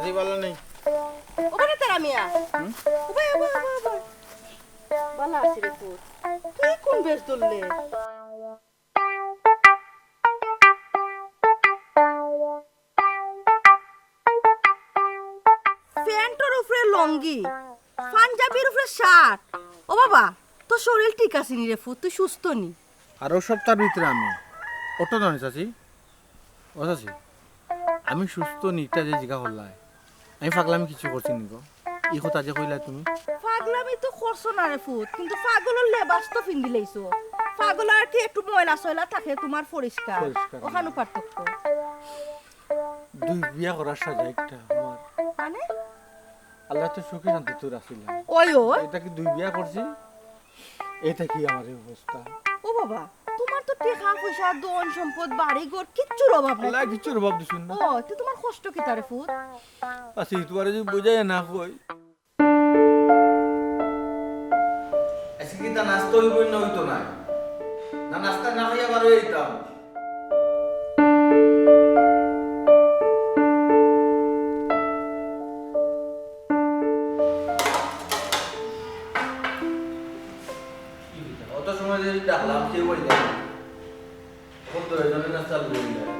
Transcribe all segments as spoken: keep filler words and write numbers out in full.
এই ভালা নাই। ওখানে তারা মিয়া। হুম? ওবায়, ওবায়, ওবায়, ওবায়। ভালা আছি রে পুত। তুই কোন বেশ ধরলে? প্যান্টর উপরে লুঙ্গি, পাঞ্জাবির উপরে শার্ট। ও বাবা, তোর শরীর ঠিক আছে নি রে পুত? তুই সুস্থ নি? আর ও সপ্তাহের ভিতরে আমি অটো জানি চাচি। ও চাচি, আমি সুস্থ নি, ইটা যে জিগা করলায়, আমি পাগলামি কিছু করছি নি গো? ই কথা যে কইলায় তুমি। পাগলামি তো করছো না রে পুত, কিন্তু পাগলর লেবাস তো পিন্দিলাইছো। পাগল আর কি একটু ময়লা সয়লা থাকে, তোমার পরিষ্কার। পরিষ্কার। ওখানো পার্থক্য। দুই বিয়া করার সাজা একটা আমার। মানে? আল্লাহ তো সুখে শান্তি তো রাখছিল। ওই, ওই। এটা কি দুই বিয়া করছি? এটা কি আমার এই অবস্থা? ও বাবা, তোমার তো টেকা পয়সা, ধন সম্পদ, বাড়ি ঘর, কিচ্ছুর অভাব নাই। আল্লাহ কিচ্ছুর অভাব দিছইন না। ও, তো তোমার কষ্ট কিতা রে পুত? আচ্ছা, তোমারে যদি বুঝাই না কই। আজকে কিতা নাস্তা অইবো না অইতো না? না নাস্তা না খাইয়া বার অইয়া দিতাম। অত সময় যে ডাকলাম, কেউ আইলো না। এখন তো এজন্য নাস্তা লইয়া দিলাম।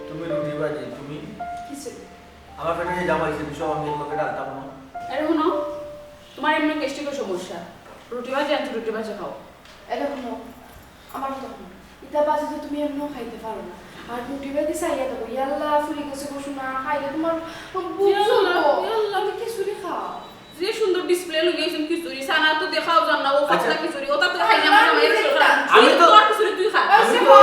তুমি রুটি ভাজি, তুমি? খিচুড়ি। আমার পেটে যে জামা হইছে, বিষয় আমি এর লগে ডালতাম না। আরে হুনো, তোমার এমনি গ্যাস্ট্রিকের সমস্যা। রুটি ভাজি আনছি, রুটি ভাজি খাও। আরে হুনো, আমার কথা হুনো। ইতা ভাজি তো তুমি এমনিও খাইতে পারো না। আর রুটি ভাজি চাইয়া দেখো, ইয়াল্লা, ফুলি গেছে গো সোনা, খাইলে তোমার বুক জ্বলবো। ইয়াল্লা, ইয়াল্লা। তুমি খিচুড়ি খাও। যে সুন্দর ডিসপ্লে লগে আইছইন খিচুড়ি, সানা তো দেখাও যার না, ও পাতলা খিচুড়ি, ওটা তো খাই না, আমার মায়ের খিচুড়ি খাই। আমি তো, তোমার খিচুড়ি তুই খা। আমি তো,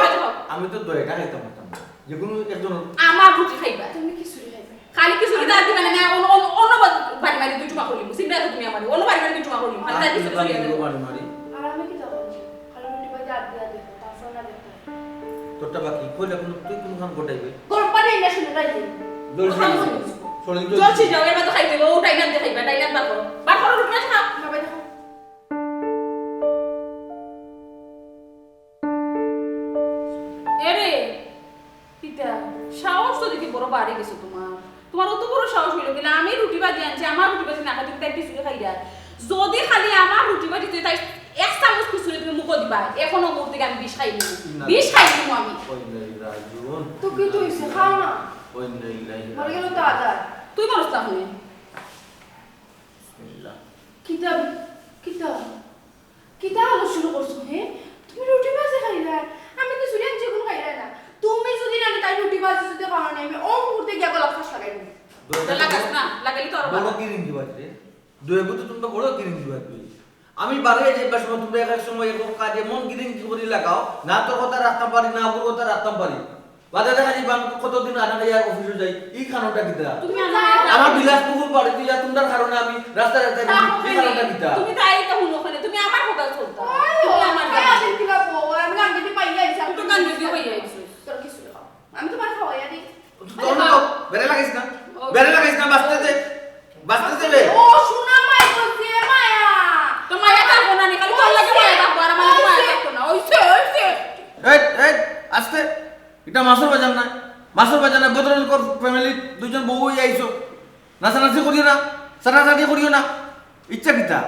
আমি তো দুইটা খাইতাম পারতাম না। যে কোনো একজন আমার রুটি খাইবা। তুমি খিচুড়ি খাইবা। খালি খিচুড়ি তার দিবা না, অন্য, অন্য, অন্য বাড়ি মারি দুই টুমা করিলিমু। সিমরা তো তুমি আমারে, অন্য বাড়ি মারি দুই টুমা করিলিমু। খালি তার খিচুড়ি আর বাড়ি মারি। আর আমি কিতা করমু? খালি রুটি ভাজি আট দিয়া দেখো, তারপর না দেখো। তোরটা বাকি, কইলে এখন তুই কোনখান গোটাইবে? গরম পানি এনে শুনে তাই দিন। জলসি যাও, এবার তো খাইতে হইব, ও ডাইনার দিয়ে খাইবা, ডাইনার বার করো। বার করো, রুটি ভাজি খাও। না, ভাই, দেখো। এরে, কিতা? সাহস তো দেখি বড় বাড়ি গেছে তোমার। তোমার অত বড় সাহস হইল কিনা? আমি রুটি ভাজি আনছি, আমার রুটি ভাজি না খাই তুমি তাই খিচুড়ি খাইরা। যদি খালি আমার রুটি ভাজি তুই তাই এক চামচ খিচুড়ি তুমি মুখো দিবা, এখনো মুখ থেকে আমি বিষ খাই নিব। না। বিষ খাই নিব আমি। ওই নেই রাজুন। তো কি তো হইছে? খাও না। ওই নেই নাই মরে গেল তো আদার। তুই মরস না হলে। বিসমিল্লাহ। কিতা, কিতা? কিতা আলো শুরু করছো, হে? তুমি রুটি ভাজি খাইলা? আমি খিচুড়ি আনছি, এগুন খাইলা না। তুমি যদি না, তাই রুটি ভাজি যদি খাওয়া নাই, আমি ও মুহূর্তে গিয়া গলা ফাঁস লাগাই দিবো। দরকার তো লাগাস না, লাগাইলে তো আরো বড় বাড়ে। কিরিঙ্গি বাজবে। দোয়েবো তো তোমরা বড় কিরিঙ্গি বাজবে। আমি বারে যে বাস তোমরা এক এক সময় এক এক কাজে মন কিরিঙ্গি করি লাগাও, না তোর কথা রাখতাম পারি, না ওর কথা রাখতাম পারি। বাজারে খালি বান কতদিন আনা খাইয়া অফিসে যাই, এই কারণটা কিতা? তুমি আমার আমার বিলাসবহুল বাড়ি দিয়া তোমরার কারণে আমি রাস্তায় রাস্তায় ঘুরি, এই কারণটা কিতা? তুমি তাই তো হুনো ওখানে, তুমি আমার কথা চলতা। ওই, তুমি আমার ওই, কথা। আমি কিলা বউ, আমি গান দিতে পাইয়া আইছি, আমি তো গান দিতে পাইয়া আইছি। তোর কিছু না। আমি তোমার খাওয়াইয়া দিই। তোর তো বেড়ে লাগাইস না, ও। বেড়ে লাগাইস না, বাঁচতে দে, বাঁচতে দে রে। ও, সোনা মাই বলছি, এ মায়া। তো মায়া থাকবো না নি, খালি তোর লাগে মায়া থাকবো, আর আমার লাগে মায়া থাকবো না। ওইছে, ওইছে। এই, এই, আস্তে। ইটা মাছর বাজার না, মাছর বাজার না, ভদ্রলোকর ফ্যামিলি দুইজন বউ অইয়া আইছো। নাচানাচি করিও না, চাটাচাটি করিও না। ইচ্ছা কিতা?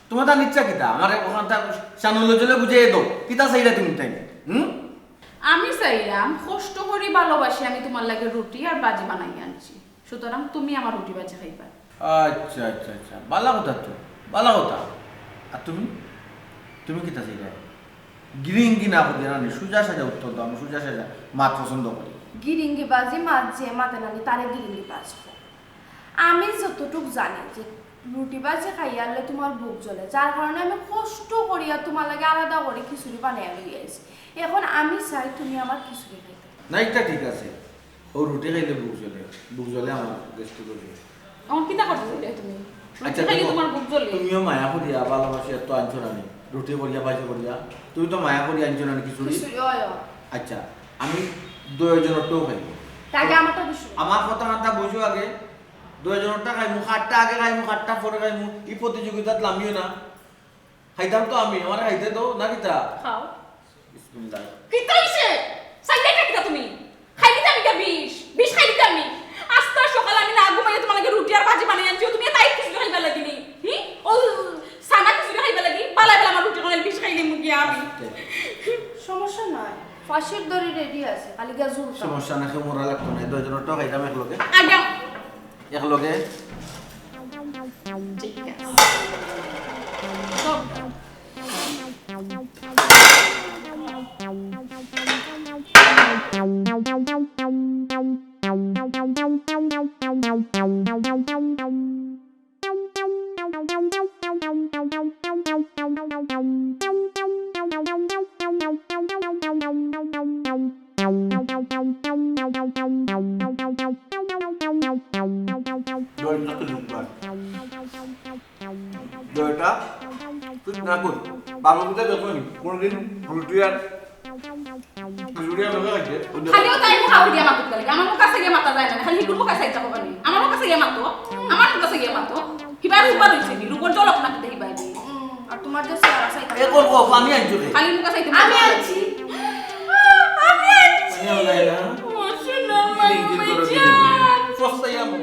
তোমার তার ইচ্ছা কিতা? আমারে ওখান থাক সানুলো জলে বুঝিয়ে দাও। কিতা চাইলে তুমি তাই? হুম? আমি চাইলাম, কষ্ট করি ভালোবাসি আমি তোমার লাগে রুটি আর ভাজি বানাই আনছি। সুতরাং তুমি আমার রুটি ভাজি খাইবা। আচ্ছা, আচ্ছা, আচ্ছা। ভালা কথা তো, ভালা কথা। আর তুমি? তুমি কিতা চাইলে? গিরিঙ্গি না করিয়া না, সুজা সাজা উত্তর দাও, আমি সুজা সাজা মাত পছন্দ করি। গিরিঙ্গি বাজি মাত যে মাতে নানি, তারে গিরিঙ্গি বাজ কয়। আমি যতটুক জানি যে রুটি বাজি খাইয়ালে তোমার বুক জ্বলে, যার কারণে আমি কষ্ট করিয়া তোমার লাগে আলাদা করি খিচুড়ি বানাইয়া লই আইছি। এখন আমি চাই তুমি আমার খিচুড়ি খাইতে। না, এটা ঠিক আছে। ও রুটি খাইলে বুক জ্বলে, বুক জ্বলে আমার গ্যাস্ট্রিক অইবো। এখন কিতা করতে চাইলে তুমি? রুটি আচ্ছা, খাইলে দেখো, তোমার বুক জ্বলে। তুমিও মায়া করিয়া ভালোবাসিয়া তো আনছো না নি, রুটি করিয়া, ভাজি করিয়া, তুমি তো মায়া করিয়া আনছো না নি খিচুড়ি? খিচুড়ি, অয়, অয়। আচ্ছা, আমি দুইজনরটাও খাইমু। তাকে আমারটা দিছো। আমার কথা মাথা বুঝো আগে, দুইজনরটা খাইমু, কারটা আগে খাইমু, কারটা পরে খাইমু, এই প্রতিযোগিতাত লামিও না। খাইতাম তো আমি, আমারে খাইতে দাও, না কিতা? খাও। বিসমিল্লাহ। কিতা অইছে? চাইলে কিতা তুমি? খাইলি তো আমি কিতা বিষ? বিষ খাইলি তো আমি? আস্তা সকাল আমি না ঘুমাই পাশের দড়ি রেডি আছে, খালি গিয়া জুড়তাম। সমস্যা না, কেউ মরা লাগতো না, দুইজনের তো খাইতাম এক লগে। আগে এক লগে। ঠিক আছে। দইটা তো ঢুকবার। দইটা তুই না কর। বাবু কোথায় যখন কোনোদিন রুটি আর খিচুড়ি আর লোকে খাইছে। খালি ও তাই মুখ আউরি দিয়া মাতুক লাগে। আমার মুখ কাছে গিয়া মাতা যায় না। খালি হিগুর মুখ কাছে আইতে হবে না। আমার মুখ কাছে গিয়া মাতো। আমার মুখ কাছে গিয়া মাতো। হিবার সুপার হইছে নি? রূপর জলক না কিতা হিবার নি? আর তোমার যে চেহারা চাইতে এ কর কো, আমি আনছি রে। খালি মুখ কাছে আইতে আমি আনছি। আমি আনছি। আমি আনছি। ও সোনার মাই, মাই জান। সস্তায় আমি।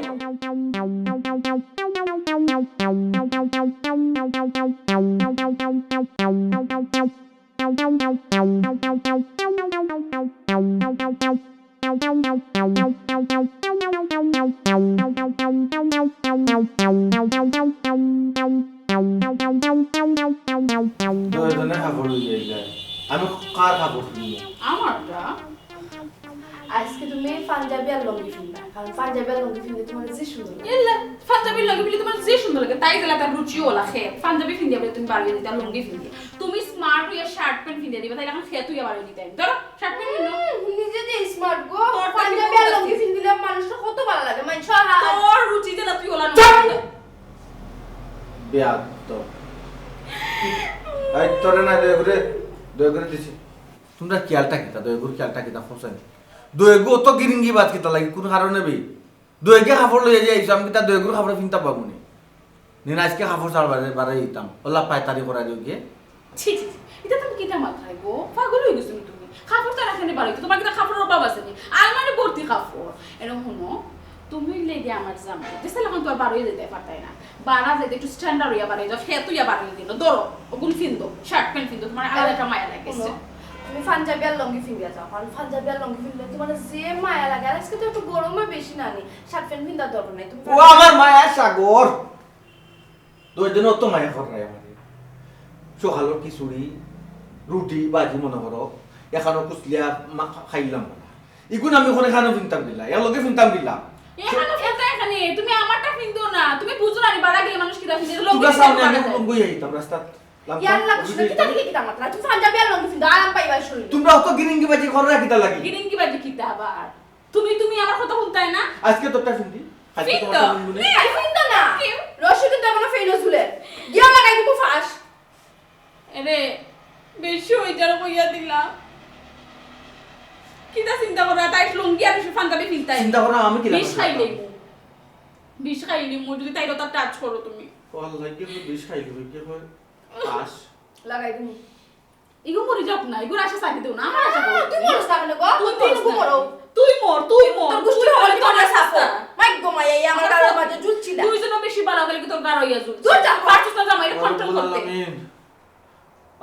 দুইজনে কাপড় লইয়া যায়। আমি কার কাপড় কিনবো? আমারটা। আজকে তুমি পাঞ্জাবি আর লুঙ্গি ফিনবা, কারণ পাঞ্জাবি আর লুঙ্গি ফিনলে তোমার যে সুন্দর লাগে। এলা, পাঞ্জাবির লগে ফিনলে তোমার যে সুন্দর লাগে, তাই গেলা তার রুচি ওলা খে। পাঞ্জাবি ফিন্দিয়া বলে তুমি বাড়িয়ে দিতা, লুঙ্গি ফিন্দিয়া। তুমি স্মার্ট হইয়া শার্ট প্যান্ট ফিন্দিয়া দিবা, তাইলে এখন খে তুই বাড়িয়ে দিতাম। ধরো, শার্ট প্যান্ট ফিন্দো। হুম, নিজে যে স্মার্ট গো, তোর তো পাঞ্জাবি জীবন আর লুঙ্গি আছে। ফিনলে মানুষটা কত ভালো লাগে, মানুষ তোর রুচি যেটা তুই ওলা চুপ! বেয়াদব। এই তোরে না দয়া করে, দয়া করে দিছি। তোমরা খেয়ালটা কিতা, দয়া করে খেয়ালটা কিতা, ফসানি। দয়া গো অত গিরিঙ্গি বাদ কিতা লাগি, কোন কারণে বে? দয়া গে কাপড় লইয়া যাই আইছো, আমি কিতা দয়া করে কাপড় ফিনতা পাবো নি? নিন আজকে কাপড় ছাড় বারে, বারে দিতাম। ওলা পায়তারি করা দিও গিয়ে। ছি, ছি, ছি। এটা তুমি কিতা মাথায় গো? পাগল হয়ে গেছো নি তুমি? কাপড় তো রাখেনি বাড়িতে, তোমার কিতা কাপড়ের অভাব আছে নি? আলমারি ভর্তি কাপড়। এরকম হুনো, তুমি লেগে আমার জামাই। যে ছেলে এখন তো আর বাড়িয়ে যেতে পারতাই না। বাড়া যেতে একটু স্ট্যান্ডার্ড হইয়া বাড়িয়ে যাও, ফেত হইয়া বাড়িয়ে দিল। ধরো, ওগুন ফিন্দো, শার্ট প্যান্ট ফিন্দো, তোমার আলাদা একটা মায়া লাগে। হুনো, তুমি পাঞ্জাবি আর লুঙ্গি ফিনলে যাও, কারণ পাঞ্জাবি আর লুঙ্গি ফিনলে তোমার যে মায়া লাগে, আর আজকে তো একটু গরমও বেশি না নি, শার্ট প্যান্ট ফিন্দার দরকার নাই। তুমি ও আমার মায়া সাগর, দুই দিন অত মায়া কর নাই আমারে। সকালর খিচুড়ি, রুটি, বাজি মনে করো, এখানো কুচলিয়া মা-, খা-, খাইলাম না। ইগুন আমি ওখানে খানো ফিনতাম গিলা, এর লগে ফিনতাম গিলা। এখানে ফেলতে এখানে, তুমি আমারটা ফিন্দো না, তুমি বুঝো না, বাড়া গেলে মানুষ কিতা ফিন্দে, লোক তোমরা কিতা সামনে আমি বাড়া যায়। লুঙ্গি আইতাম রাস্তাত। ইয়ার লাগছে না, কিতা দিকে কিতা মাতরা? তুমি পাঞ্জাবি আর লুঙ্গি ফিন্দো, আরাম পাইবা শরীরে। তোমরা অত গিরিঙ্গি বাজি করো না কিতা লাগি? গিরিঙ্গি বাজি কিতা আবার? তুমি, তুমি আমার কথা শুনতায় না? আজকে তোরটা ফিন্দি, আজকে ফিন্দো। তোমারটা ফিন্দি। এই ফিন্দো না। রশি কিন্তু এখনো ফেইলো ঝুলে। গিয়া লাগাই দিমু ফাঁস। এরে, বেশি হয়ে যার কইয়া দিলা। কিতা চিন্তা করা, তাই লুঙ্গি আর বেশি পাঞ্জাবি ফিনতায়। চিন্তা করো, আমি কি বিষ লাগবে? খাইলে মু। বিষ খাইলে মু, যদি তাই কথা টাচ করো তুমি। ও আল্লাহ, কি হয় বিষ খাইলি, কি হয়? আস। লাগাই দিমু। ইগো মরি যাক না, ইগো আশা চাকরি দেও না, আমার আশা করো। তুই মরস না কেন গো? তুই তুই মরস নুকু না। মরো। তুই মর, তুই তোর মর, গুষ্টি তুই হলে মর, তোর তুই সাফ। মর। মাইক গো মাইয়া, এই আমার গালের মাঝে ঝুলছি না। দুইজনও বেশি বালা গেলে কি তোর গাড় হইয়া জুল। দূর যা। পারছিস না জামাইরে কন্ট্রোল করতে। আমিন।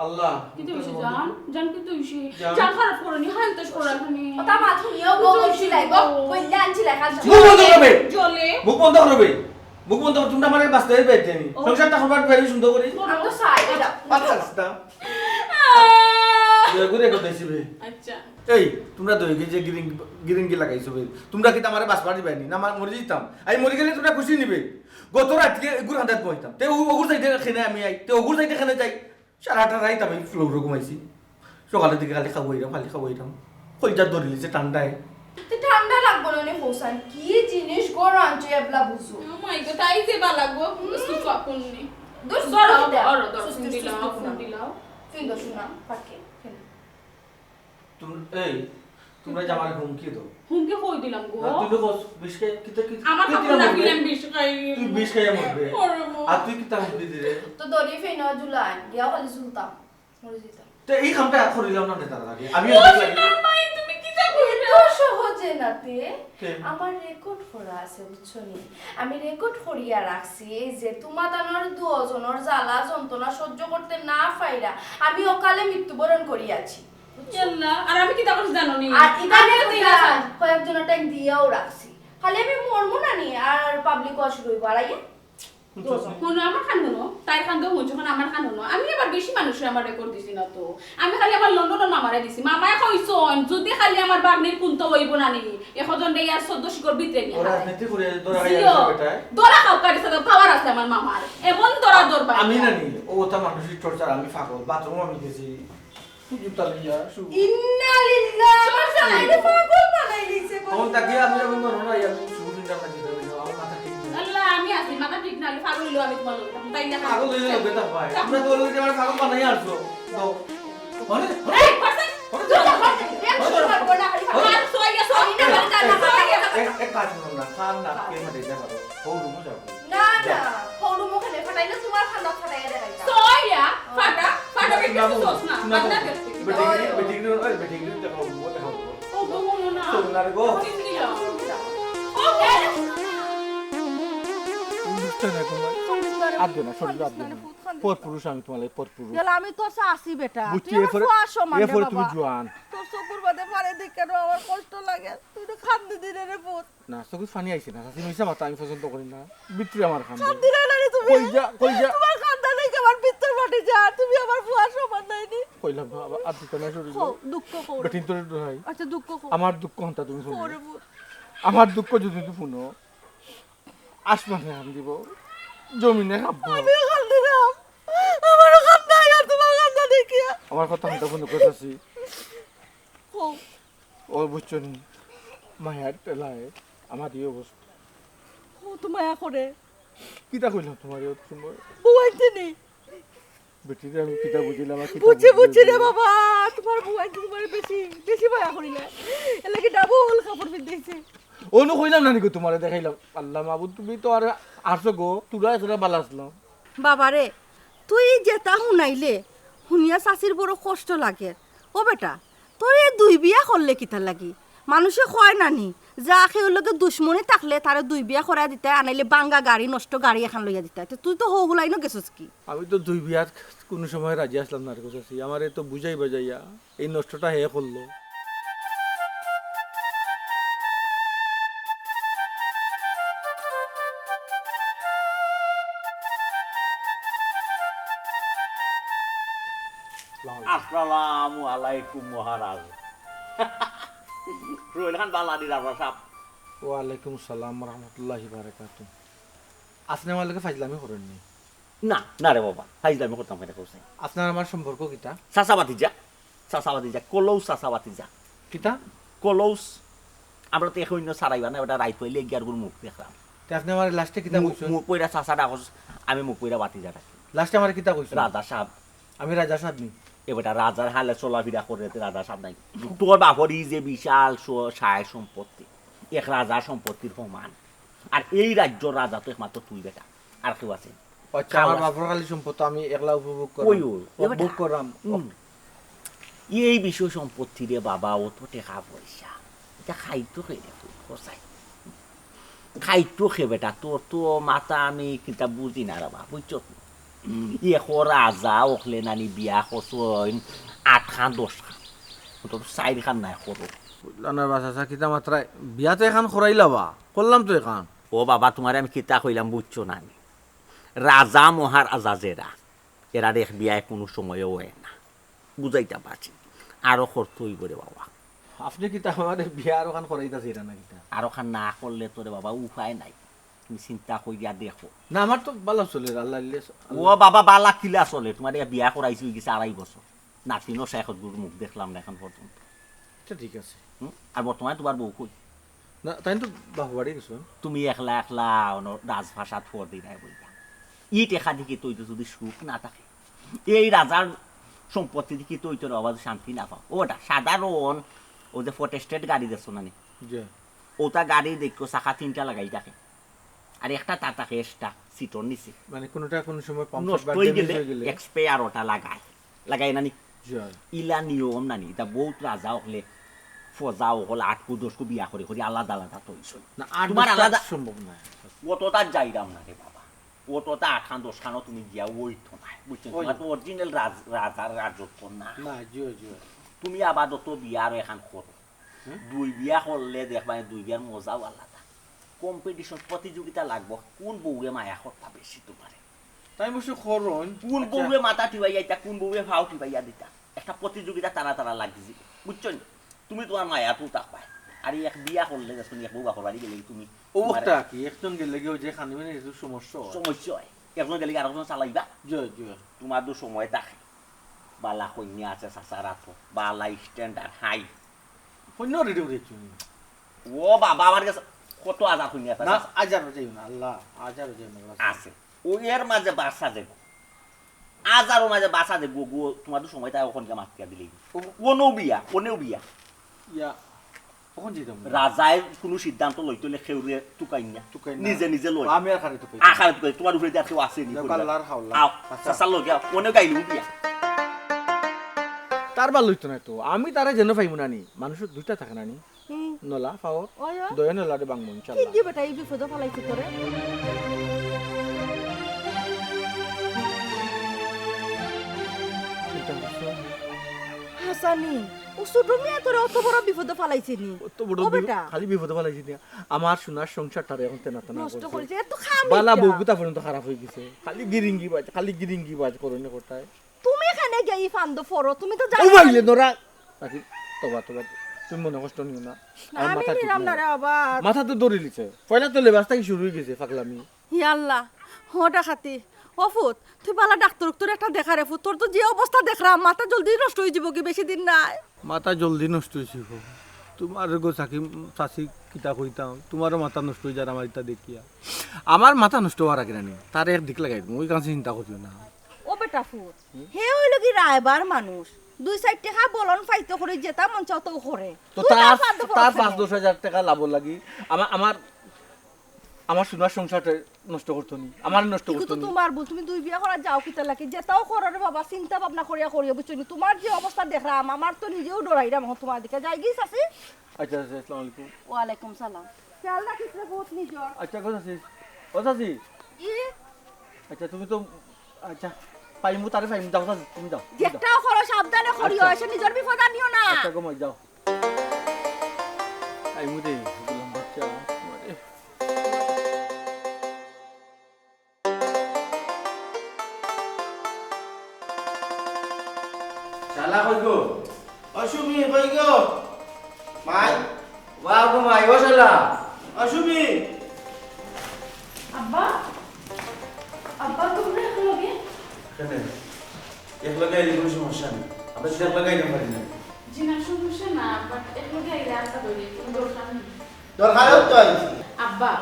আল্লাহ। কিন্তু বেশি জান, জান কিন্তু বেশি। জান। জান খারাপ করো নি, হাই উতাস করো এখানে। ওটা মাথা নিয়েও গো বলছিলাই গো। বললে আনছিলাই খান। মুখ বন্ধ করবে। জলে। মুখ বন্ধ করবে। মুখ বন্ধ কর, তোমরা আমার বাঁচতে পারবে নি। ও। সংসারটা করবার পারি সুন্দর করি। আমি তো চাই এটা। পাঁচ রাস্তা। দয়া করে এখন দেশি বে। আচ্ছা। এই, তোমরা দয়া করে যে গিরিং-, গিরিঙ্গি লাগাইছো বে। তোমরা কি আমারে বাঁচবার দিবাই নি? না, আমার মরে যেতাম। আমি মরে গেলে তোমরা খুশি নিবে। গত রাতকে এগুর হান্দাত বইতাম। তে ও-, ওগুর যাইতে খেনে আমি আই। তে ওগুর যাইতে খেনে যাই। সারাটা রাইত আমি ফ্লোরে ঘুমাইছি। সকালের দিকে খালি খাওয়াইরাম, খালি খাওয়াইরাম। কইজা ধরিলিছে ঠান্ডায়। তো ঠান্ডা লাগবো না নি হোসেন? কি জিনিস গরম আনছো এবলা বুঝো। ও মাই গড, তাই যে বালা গো, সুসু আপনি। দোষ ধরো, দিতে। ধরো, ধরো, সুস্থ, ফোন দিলাও, সুস্থ ফোন না। দিলাও। ফিন্দো শোনা, পাকে। ফিন্দো। তোমরা, এই, তোমরা যে আমার হুমকি দাও। হুমকি কই দিলাম গো? আর তুই তো কস, বিষ খাই, কিতা, কিতা, আমার কিতা কাপড় না মরবে? দিলাম বিষ খাই। তুই বিষ খাইয়া মরবে। মরবো। আর তুই কিতা হুমকি দিলে? তো দড়ি ফেইনো ঝুলান, গিয়া খালি ঝুলতাম। মরে যেতাম। তে এই কামটা আর করিলাম না নে তার আগে। আমি ও অনেক লাগি। সোনার মাই, তুমি কিতা কইরা? তো সহজে না তে। কে? আমার রেকর্ড করা আছে, বুঝছো নি? আমি রেকর্ড করিয়া রাখছি, এই যে তোমাতানোর দুজনর জ্বালা যন্ত্রণা সহ্য করতে না পাইরা আমি অকালে মৃত্যুবরণ করিয়াছি। ইয়াল্লা, আর আমি কিতা করছি জানো নি? আর ইটা আমি নিয়ে তো কোথায়? ইয়াল্লা। কয়েকজনের টাইম দিয়াও রাখছি। খালি আমি মরমু না নি, আর পাবলিক ওয়াশ রইব, আর আইয়া? হুনো, আমার খান হুনো, তাইর খান তো হুনছো, এখন আমার খান হুনো। আমি আবার বেশি মানুষে আমার রেকর্ড দিছি না তো। আমি খালি আমার লন্ডনের মামারে দিছি। মামায় কইছইন, যদি খালি আমার বাগনির কুন্তা অইব না নি, এখন রে আর চৌদ্দ শিকর ভিতরে নিয়া ও খায়। রাজনীতি করে ধরা জিও, খাইয়া গেছে বেটায়। ধরা খাও, কারি সাথে পাওয়ার আছে আমার মামার। এমন ধরা ধরবা। আমি না নি, ও তা মানসিক টর্চার, আমি পাগল। বাথরুম আমি গেছি। জুতা লইয়া শুভ। ইন্না লিল্লাহ, আমার জামাইরে পাগল বানাই দিছে। তখন তাকে আমি, আমি মনে হয় আমি শুভ চিন্তা ভাবনা দিতে হইল, আমার মাথা ঠিক নাই। আল্লাহ, আমি আছি, মাথা ঠিক না হলে পাগল হইলেও আমি তোমার লগে থাকবো, তাই না? পাগল হইলে লগে থাকবো ভাই। তোমরা তো লগে আমার পাগল বানাই আসছো। তো, মানে, এই, পারছেন? মানে, তুই তো পারছেন। এক শুরু করবো না, খালি পাগল। আর সই গেছো? আমি না, আমি না, না, না, না। এক, এক কাজ করো না, খান না, কে মাঠে যা করো। ও রুমে যাও। না, না, হৌরু মুখে নে, ফাটাইলে তোমার খান্দাত ফাটাইয়া দেখাইতাম। সইয়া, ফাটা, ফাটা, না, বেটি, না, তুই সোস না, না, ফাটা না, দেখতে। বেটি, বেটি, বেটি, ওই বেটি, দেখো, ও দেখো। ও, ও, ও, না। চল না রে গো। ওকে। বুঝতে না তোমার। আর দিও না, শরীর আর দিও না। পর পুরুষ আমি তোমার পর পুরুষ। গেল আমি তোর সাসি বেটা। বুঝছি, তুই আমার এরপরে, ফুয়ার সমান রে এরপরে তুমি বাবা। জোয়ান। তোর চকুর বাদে পারে দেখে আমার কষ্ট লাগে। তুই তো খান্দি দিলে রে পুত। না, চকুত পানি আইছে না, চাচি মিছা মাতা আমি পছন্দ করি না। ভিতরে আমার খান। খান দিলে না রে তুমি। কই যা, কই যা? তোমার খান দিলে কি আমার ভিতর ফাটি যা? তুমি আমার ফুয়ার সমান নাইনি। কইলাম না, আবার আর দিতে না শরীর। কও, দুঃখ কও। বেটিন তোরে দোহাই। আচ্ছা, দুঃখ কও। আমার দুঃখ হন্তা তুমি শুনো। কও রে পুত। আমার দুঃখ যদি তুমি শুনো, আসমানে খান দিব, জমিনে খাবো। আমি খান দিলাম। আমার খান নাই, আর তোমার খান দেখিয়া। আমার কথা হন্তা শুনো, কইতাছি। কও। ও বুঝছো নি? মায়ার ঠেলায় আমার এই অবস্থা। ও তো মায়া করে। কিতা কইলাম তোমার এই সময়? বউ আনতে নি? বেটিরে আমি কিতা বুঝিলাম, আর কিতা বুঝছি, বুঝছি রে বুঝিলাম? বাবা, তোমার বউ আনতে তোমার বেশি, বেশি মায়া করিলে। এর লাগি ডাবল কাপড় পিন্ধাইছে। অনু কইলাম না নি গো তোমারে দেখাইলাম। আল্লাহ মাবুদ, তুমি তো আর আছো গো, তোরা এছাড়া বালা আসলাম। বাবা রে, তুই যেতা হুনাইলে, হুনিয়া চাচির বড় কষ্ট লাগে। ও বেটা, তোর এই দুই বিয়া করলে কিতার লাগি? মানুষে কয় না নি, যা কেউর লগে দুশমনি থাকলে তারে দুই বিয়া করাই দিতায়, আনাইলে ভাঙ্গা গাড়ি, নষ্ট গাড়ি এখান লইয়া দিতায়। তে তুই তো হউ হুলাইনও গেছস কি? আমি তো দুই বিয়াত কোনো সময় রাজি আসলাম না রে গো চাচি। আমারে তো বুঝাই বাজাইয়া এই নষ্টটা হে করলো। আসসালামু আলাইকুম মহারাজ। রইল খান বালা নি রাজা সাব। ওয়ালাইকুম আসসালাম ওয়া রাহমাতুল্লাহি ওয়া বারাকাতুহু। আপনে আমার লগে ফাইজলামি করেন নি? না, না রে বাবা, ফাইজলামি করতাম কেনে কওছাইন? আপনার আমার সম্পর্ক কিতা? চাচা ভাতিজা, চাচা ভাতিজা, close চাচা ভাতিজা। কিতা? Close। আমরা তো এখন অন্য ছাড়াইবা না, বেটা রাইত অইলে এগিয়ার গুর মুখ দেখলাম। তে আপনে আমার লাস্টে কিতা মুখ, কইছইন? মুখ পইরা চাচা ডাকস, আমি মুখ পইরা ভাতিজা ডাকি। লাস্টে আমার কিতা কইছইন? রাজা সাব। আমি রাজা সাব নি? এ বেটা রাজার হালে চলাফিরা করে তে রাজা সাব নাই। তোর বাপর ই যে বিশাল স-, সায় সম্পত্তি, এক রাজার সম্পত্তির সমান। আর এই রাজ্যর রাজা তো একমাত্র তুই বেটা, আর কেউ আছে? আচ্ছা, আমার খাওয়া। বাপর খালি সম্পদ আমি একলা উপভোগ করাম। ওই, ওই, ও, এ বেটা। ভোগ করাম। হুম। এই বিষয় সম্পত্তি রে বাবা, অত টেকা পয়সা, ইতা খাইতো কে রে তুই, কসাই? খাইতো কে বেটা, তোর তো মাথা আমি কিতা বুঝি না রে বাবা, বুঝছো তো? ই এখন রাজা অকলে নানি বিয়া করছইন আট খান দশ খান, অন্তত চাইর খান নাই করো। বুঝলাম না বা চাচা, কিতা মাতরায়? বিয়া তো এখান করাইলা বা, করলাম তো এখান। ও বাবা, তোমারে আমি কিতা কইলাম বুঝছো না নি? রাজা মহারাজা যেরা, এরার এক বিয়ায় কোনো সময়ও অয় না। বুঝাইতাম পারছি। আরো করতে অইব রে বাবা। আপনে কিতা আমারে বিয়া আরো খান করাইতা চাইরা না কিতা? আরো খান না করলে তো রে বাবা উপায় নাই। তুমি চিন্তা করিয়া দেখো। না, আমার তো ভালা চলের, আল্লাহ দিলে। ও বাবা, ভালা কিলা চলে? তোমারে বিয়া করাইছি অই গেছে আড়াই বছর। নাতিনও শেষ গুরু মুখ দেখলাম না এখন পর্যন্ত। আচ্ছা, ঠিক আছে। হুম? আর বর্তমানে তোমার বউ কই? না, তাইন তো বাপর বাড়ি গেছইন। তুমি একলা একলা অনো রাজপ্রাসাদ ফর দিরায় বইয়া। ই টেকা দি কিতা অইতো যদি সুখ না থাকে। এই রাজার সম্পত্তি দি কিতা অইতো রে বাবা, শান্তি না পাও। ওটা সাধারণ, ও যে ফোর্ড এস্টেট গাড়ি দেখছো না নি? জি। ওটা গাড়ি দেখো চাকা তিনটা লাগাই থাকে। আর একটা তা থাকে এক্সট্রা সিটর নিচে। মানে কোনোটা কোনো সময় পাংচার নষ্ট বা হয়ে ড্যামেজ গেলে হয়ে গেলে। এক্সপেয়ার ওটা লাগায়। লাগায় না নি? জি। ইলা নিয়ম না নি? ইটা বহুত রাজা অকলে, ফজা অকল আটকু দশকু বিয়া করি করি আলাদা আলাদা তো অইছে। না, আট তোমার দশটা আলাদা সম্ভব না। অতটা যাইরাম না রে বাবা। অতটা আট খান দশ খানও তুমি গিয়া অইতো না। বুঝছো? ওই। তোমার তো অরিজিনাল রাজ-, রাজার রাজত্ব না। না, জি, জি। তুমি আপাতত বিয়া আরো এখান করো। হুম? দুই বিয়া করলে দেখবায় দুই বিয়ার মজাও আলাদা। কম্পিটিশন, প্রতিযোগিতা লাগবো, কোন বউয়ে মায়া করতা বেশি তুমারে। তাই অবশ্য করইন। কোন আচ্ছা। বউয়ে মাথা টিপাইয়া দিতা, কোন বউয়ে ফাও টিপাইয়া দিতা, একটা প্রতিযোগিতা টানা টানা লাগি যিবো, বুঝছো নি? তুমি তুমার মায়াত থাকবায়। আর এক বিয়া করলে যে তুমি এক বউ বাপর বাড়ি গেলে তুমি ও তুমার বক্তা কি একজন গেলে গিয়ে যে খানি মানে একটু সমস্যা হয়। সমস্যা হয়। একজন গেলে আরেকজন চালাইবা। জয় জয়। তুমার তো সময় থাকে। বালা কইন্যা আছে চাচার আতো, বালা স্ট্যান্ডার্ড হাই। কইন্যা রেডি করে দিচ্ছি। ও বাবা, আমার গেছে কত হাজার কইন্যা আছে, না, চাচা। হাজারও যাইও না, আল্লাহ, হাজারও যাইও না, বাস। আছে। ও এর মাঝে বাসা যাইবো। হাজারও মাঝে বাসা যাইবো, গো, তুমার তো সময় থাকে, ওখানকে মাতিয়া দিলেই। ও- অনেও বিয়া, অনেও বিয়া। ইয়া, কখন যেতাম? রাজায় কোনো সিদ্ধান্ত লইতে হইলে কেউরে তুকাইন না। তুকাইন না। নিজে নিজে লয়। আমি আর খালি তুকাই। আর খালি তুকাই। তুমার উপরে আর কেউ আছে নি যাও, পরিবার। আল্লাহর হাওলা। আও, আচ্ছা। চাচার লগে আও। অনেও গাইলে বিয়া। তার বার লইতো না তো। আমি তারে যেন পাইমু না নি। মানুষের দুইটা থাকে না নি? হুম। নলা, পাওর। ওই, ওই। দয়া নলারে বাংমু, কি ইনশাআল্লাহ। দি বেটা, এই বিপদে ফালাইছি তোরে? চিন্তা করছো? হাসানি, ও ছোট মিয়া তোরে অত বড় বিপদে ফালাইছে নি? অত বড় ও বিপদ, বেটা। খালি বিপদে ফালাইছে নি। আমার সোনার সংসারটারে এখন তেনা তেনা নষ্ট করছে। করেছে, এত খাম বালা ইচ্ছা। বউগুতা পর্যন্ত খারাপ হয়ে গেছে। খালি গিরিঙ্গি বাজ, খালি গিরিঙ্গি বাজ করো না কোথায়? তুমি এখানে গিয়ে এই ফান্দো পড়ো, তুমি তো ও জানো ভাই, না। নরা। রাখি, তোবা, তোবা, তুমি মনে কষ্ট নিও না। না, আমার আমি মাথা ঠিক নিলাম নাই। না রে বাবা। মাথা তো দৌড়ে দিছে। পয়লা তো লেবাস থাকি শুরু হয়ে গেছে, পাগলামি। ই আল্লাহ, ও ডাকাতি, ও ফুত, তুই বালা ডাক্তার, তোর একটা দেখা রে ফুত, তোর তো যে অবস্থা দেখরাম, মাথা জলদি নষ্ট হয়ে যাবো কি, বেশি দিন নাই। মাথা জলদি নষ্ট হয়েছে গো। তোমার গো চাচি, চাচি কিতা কইতাম, তোমারও মাথা নষ্ট হয়ে যার আমার ইটা দেখিয়া। আমার মাথা নষ্ট হওয়ার আগে না নি, তার এক দিক লাগাই দিমু, ওই কাছে চিন্তা করিও না। ও বেটা ফুত, হে হইল কি রায়বার মানুষ, দুই চাইর টেকা বলন পাইতো করে যেটা মন চাও তো করে। তো তুই তার, তার ফান্দো তার পড়ছ পাঁচ কেনে? দশ হাজার টেকা লাভ লাগি আমার, আমার, আমার সোনার সংসারটা নষ্ট করতো নি, আমার নষ্ট ইগু করতো তো নি। তোমার ভুল, তুমি দুই বিয়া করা যাও কিতা লাগে, যেটাও করো রে বাবা, চিন্তা ভাবনা করিয়া করিও, বুঝছো নি? তোমার যে অবস্থা দেখরাম, আমার তো নিজেও ডরাইরাম এখন তোমার দিকে। যাই গি চাচি? আচ্ছা, আচ্ছা, আসসালামু আলাইকুম। ওয়ালাইকুম সালাম। খেয়াল রাখিস রে ফুত নিজর। আচ্ছা, গো চাচি। ও চাচি। ই? আচ্ছা, তুমি তো, আচ্ছা, পাইমু, তারে পাইমু, যাও, যাও, তুমি যাও, তুমি যাও। যেটাও করো সাবধানে করিও, আচ্ছা। এসে নিজর বিপদ আনিও না। আচ্ছা, গো মাই, যাও। পাইমু রে, বললাম, বাচ্চা, মারে। শালা কই গো? ও সুমি, কই গো? মাই? ওয়া গো মাই, ও শালা। ও সুমি। আব্বা, আব্বা, তোমরা একলগে? কেনে? একলগে আইলে কোনো সমস্যা নাই। আমরা তো একলগে আইতাম পারি না। জি না, সমস্যা না, but একলগে আইলে আশা করি কোনো দরকার নেই। দরকারও তো আইছি। আব্বা,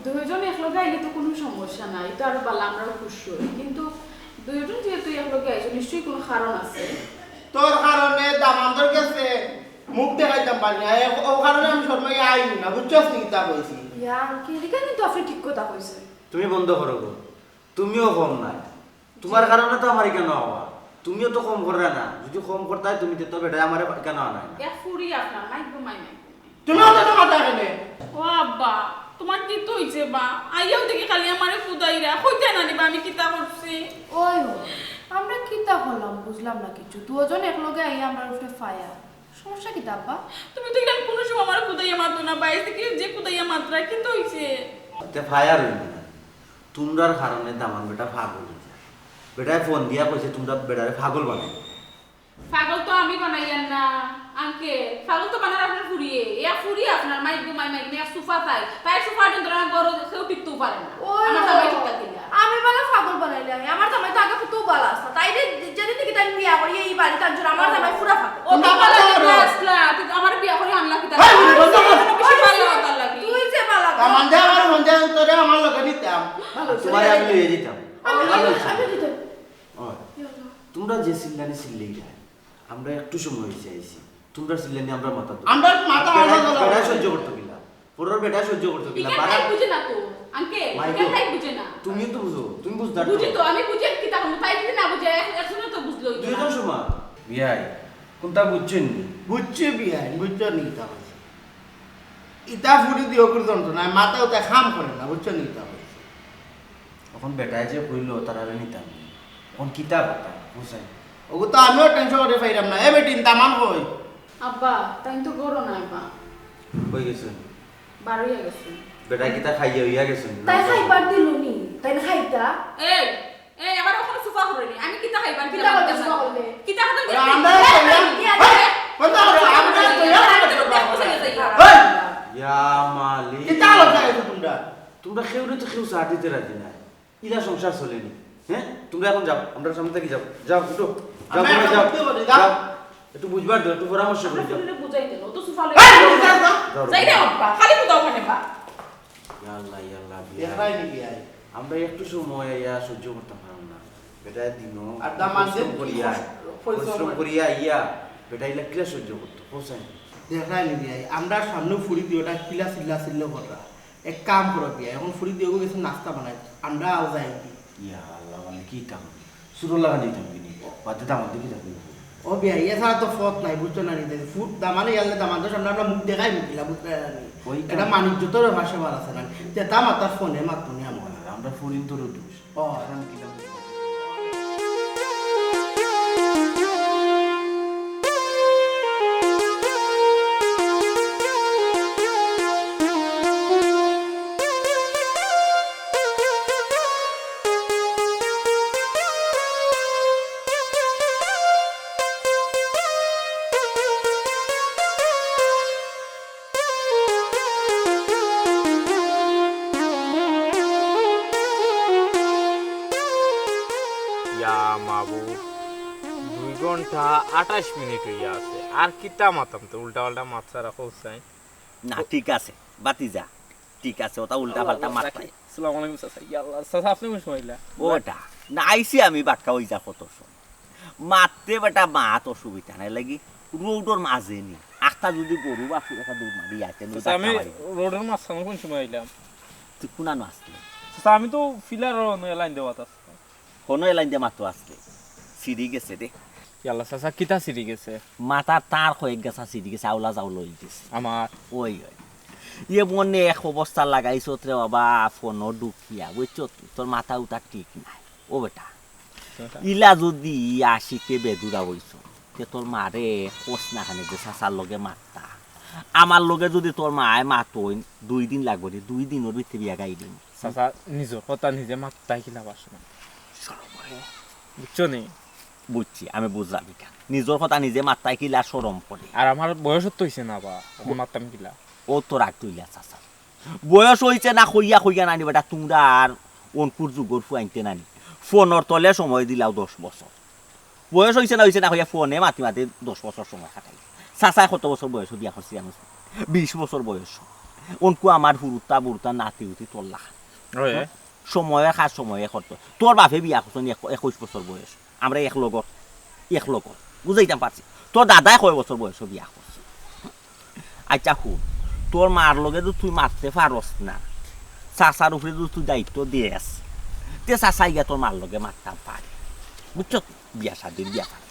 দুইজন একলগে আইলে তো কোনো সমস্যা নাই, তো আরো ভালা, আমরাও খুশি হই। কিন্তু দুইজন যেহেতু একলগে আইছো, নিশ্চয়ই কোনো কারণ আছে। তোর কারণে দামান্দর গেছে মুখ দেখাইতাম পারি না, এ-, ও কারণে আমি শরমাই আইনি না, বুঝছস নি কিতা কইছি? ইয়া আঙ্কেল, ইখান কিন্তু আপনি ঠিক কথা কইছেন। তুমি বন্ধ করো গো, তুমিও কম নাই। তোমার কারণে তো আমার ইখান অওয়া। তুমিও তো কম কররায় না। যদি কম করতায় তুমি, তে তো বেটায় আমারে ইখান আনায় না। এক ফুরি আপনার, মাইক গো মাই, মাইক গো মাই। তুমি অত তো কথা কেনে? ও আব্বা, তোমার কিতা অইছে বা? আইয়াও দেখি খালি আমারে কুদাইরা। কইতায় না নি বা আমি কিতা করছি? ওই ও, আমরা কিতা করলাম বুঝলাম না কিছু। দুইজন একলগে আইয়া আমরার উপরে ফায়ার। সমস্যা কিতা আব্বা? তুমি তো ইখান কোনো সময় আমারে কুদাইয়া মাতো না, বাইরে থেকে যে কুদাইয়া মাতরা, কিতা অইছে? তে ফায়ার অইল না। তোমরার কারণে দামান বেটা পাগল অইছে। বেটায় ফোন দিয়া কইছে তোমরা বেটারে পাগল বানাই। পাগল তো আমি বানাইয়ার না, আঙ্কেল। পাগল তো বানার আপনার ফুরিয়ে। ইয়া ফুরি আপনার, মাইক গো মাই, মাইক গো মাই, এক সুফা তাই। তাই সুফার জন্য আমার ঘরো কেউ টিকতেও পারে না। ওই আমার জামাই ঠিক থাকে না। আমি বালা পাগল বানাইলে আমি। আমার জামাই তো আগে ফুতু বালা আছে। তাই রে, যেদিন থেকে তাই বিয়া করি, এই বাড়িত আনছইন, আমার জামাই পুরা পাগল। ও তো বালা দেখে আসলা, তুই আমার বিয়া করে আনলা কিতা? এই, এই, এই, এই, এই, বেশি বালা হতার লাগি। তুই যে বালা। তা মানে আমার মন যায় তোরে আমার লগে নিতাম। ভালো, তোমারে আমি লইয়া দিতাম। আমি ভালো হইছে। আমি দিতাম। ওই, ইয়া আল্লাহ। তোমরা যে চিল্লানি চিল্লাইরায়, আমরা একটু সময় অইছে আইছি। তোমরা চিল্লানি আমরা মাথা ধরে। আমরা মাথা বেটায়, ধরে। বেটায় সহ্য করতো কিলা? পরর বেটায় সহ্য করতো কিলা? ইখান বাড়া- তাই বুঝে না তো, আঙ্কেল, মাই ইখান গো, তাই বুঝে না। তুমি তো বুঝো, তুমি বুঝদার তো। বুঝি তো, আমি বুঝি কিতা করমু, তাই যদি না বুঝে, এক-, একজনে তো বুঝলো অইতো না। দুইজন সমান। বিয়াই, কোনটা বুঝছইন নি? বুঝছি বিয়াই, বুঝছো নি ইতা কইছি। ইতা ফুরি দিও করে যন্ত্রণায়, মাথা উতা কাম করে না, বুঝছো নি ইতা কইছি। এখন বেটায় যে কইলো, তারারে নিতাম নি। এখন কিতা কথা, বুঝাই? ওগু তো আমিও টেনশন করি পাইরাম না। এ বেটিন, দামান কই? আব্বা, তাইন তো ঘরো নাই বা। কই গেছইন? বারইয়া গেছইন। বেটা কিতা খাইয়া অইয়া গেছইন? তাই খাইবার দিল নি? তাই না খাইতা? এই, এই, আমার ওখানে সুফা করে নি। আমি কিতা খাইবার দিলাম? কিতা করলে? কিতা করলে? ওরা আমরা তো ইয়া, বন্ধ করো, আমরা তো ইয়া, এই! ইয়া মালিক। কিতা হলো, যাই তো তোমরা? তোমরা কেউরে তো কেউ চা দিতে রাজি না। ইলা সংসার চলে নি। হ্যাঁ? তোমরা এখন যাও, আমরার সামনে থাকি যাও। যাও, উঠো। যাও, আমরা তোমরা এখন যাও। উঠতে পারি, যাও। যাও। একটু বুঝবার দাও, একটু পরামর্শ আমরা করি যাও। ফোনে বুঝাই দিল, ও তো সুফা লই এই, যাও, যাও। যাও, যাও। যাই রে বাবা, খালি বুঝাও ওখানে বা। ইয়া আল্লাহ, ইয়া আল্লাহ, বিয়াই। দেখরায় নি বিয়াই? আমরা একটু সময় ইয়া সহ্য করতাম পারলাম না। বেটা দিনও আর দামান পরিশ্রম দিন করিয়া, পরিশ্রম পরিশ্রম করি। করিয়া ইয়া, বেটা ইলা কিলা সহ্য করতো, কোথায়? দেখরায় নি বিয়াই? আমরা সামনে ফুড়ি দিওটা কিলা চিল্লা চিল্লা কররা। এক কাম করো বিয়াই, এখন ফুড়ি দিও গেছে নাস্তা বানাই, আমরা আও যাই কি? ইয়া আল্লাহ, মানে কি কাম? সুরো লাগা দিতাম কিনি? বাদে দামান দেখি যাবো। ও বিয়াই, এছাড়া তো পথ নাই, বুঝছো না নি? ফুট দামানে গেলে দামান তো সামনে আমরা মুখ দেখাই মুখিলা, বুঝতে পারি নি? ওই এটা কাম। মানিক যত ভাষা বার আছে না, যে তা মাতার ফোনে মাত মনে আমার। আমরা ফোন তো রোদ। ও। এখন কি দাম? ইয়া মাবুদ, দুই ঘন্টা আঠাইশ মিনিট অইয়া আছে, আর কিতা মাতাম? তো উল্টা পাল্টা মাত ছাড়া কইছাই। না, ঠিক আছে, বাতি যা, ঠিক আছে, ওটা উল্টা পাল্টা মাত নাই। আসসালামু আলাইকুম চাচা। ইয়া আল্লাহ, চাচা, আপনি কোন সময় আইলা? ওটা না, আইছি আমি বাক্কা ওই যা কত সময়। মারতে বেটা মাত অসুবিধা নাই লাগি, রোডর মাঝে নি। আখতা যদি গরু বাছুর একটা দৌড় মারি আইতে নি, চাচা, আমি বাক্কা মারি। রোডর মাঝখানে কোন সময় আইলাম? তুই কোনানো আসলে? চাচা, আমি তো ফিলার নয়া লাইন দেওয়াত আছি। হনো এলাইন দে মাত্র আসলে। সিঁড়ি গেছে রে। ইয়াল্লা চাচা, কিতা সিঁড়ি গেছে? মাথার তার কয়েক গেছা সিঁড়ি গেছে, আউলা যাও লই গেছে। আমার? ওই, ওই। ইয়ে মনে এক অবস্থা লাগাইছত রে বাবা, ফোনো ঢুকিয়া, বুঝছো? তোর মাথা উতা ঠিক নাই। ও বেটা, ইলা যদি আশিকে বেদুরা হইছ, তে তোর মারে কস না খানে যে চাচার লগে মাততা। আমার লগে যদি তোর মায় মাতইন, দুই দিন লাগবো রে, দুই দিনর ভিতরে বিয়া গাই দিন। চাচা, নিজর কথা নিজে মাততায় কিলা বাসনা। শরম করে। বুঝছো নি? বুঝছি, আমি বুঝলাম এটা। নিজর কথা নিজে মাততায় কিলা শরম করে। আর আমার বয়স তো হইছে না বা, আমি মাততাম কিলা? ও তো রাগ তুইলা চাচা। বয়স হইছে না কইয়া কইয়া নানি বেটা, তোমরা আর অনকুর যুগর ফুয়াইন্তে নানি। ফোনর তলে সময় দিলাও দশ বছর। বয়স হইছে না, হইছে না কইয়া ফোনে মাতি মাতি দশ বছর সময় কাটাই। চাচায় কত বছর বয়স বিয়া করছি জানোস? বিশ বছর বয়স। অনকু আমার হুরুতা বুরুতা নাতি উতি তোর লাখান। ওই। হ্যাঁ? সময়ে কাজ সময়ে করতো। তোর বাপে বিয়া করছইন এক-, একুশ বছর বয়স। আমরা এক লগর, এক লগর। বুঝাইতাম পারছি। তোর দাদায় কয় বছর বয়স বিয়া করছে? আচ্ছা হুন, তোর মার লগে তো তুই মাততে পারস না, চাচার উপরে তো তুই দায়িত্ব দেস, তে চাচা গিয়া তোর মার লগে মাততাম পারে, বুঝছো? বিয়া শাদির ব্যাপারে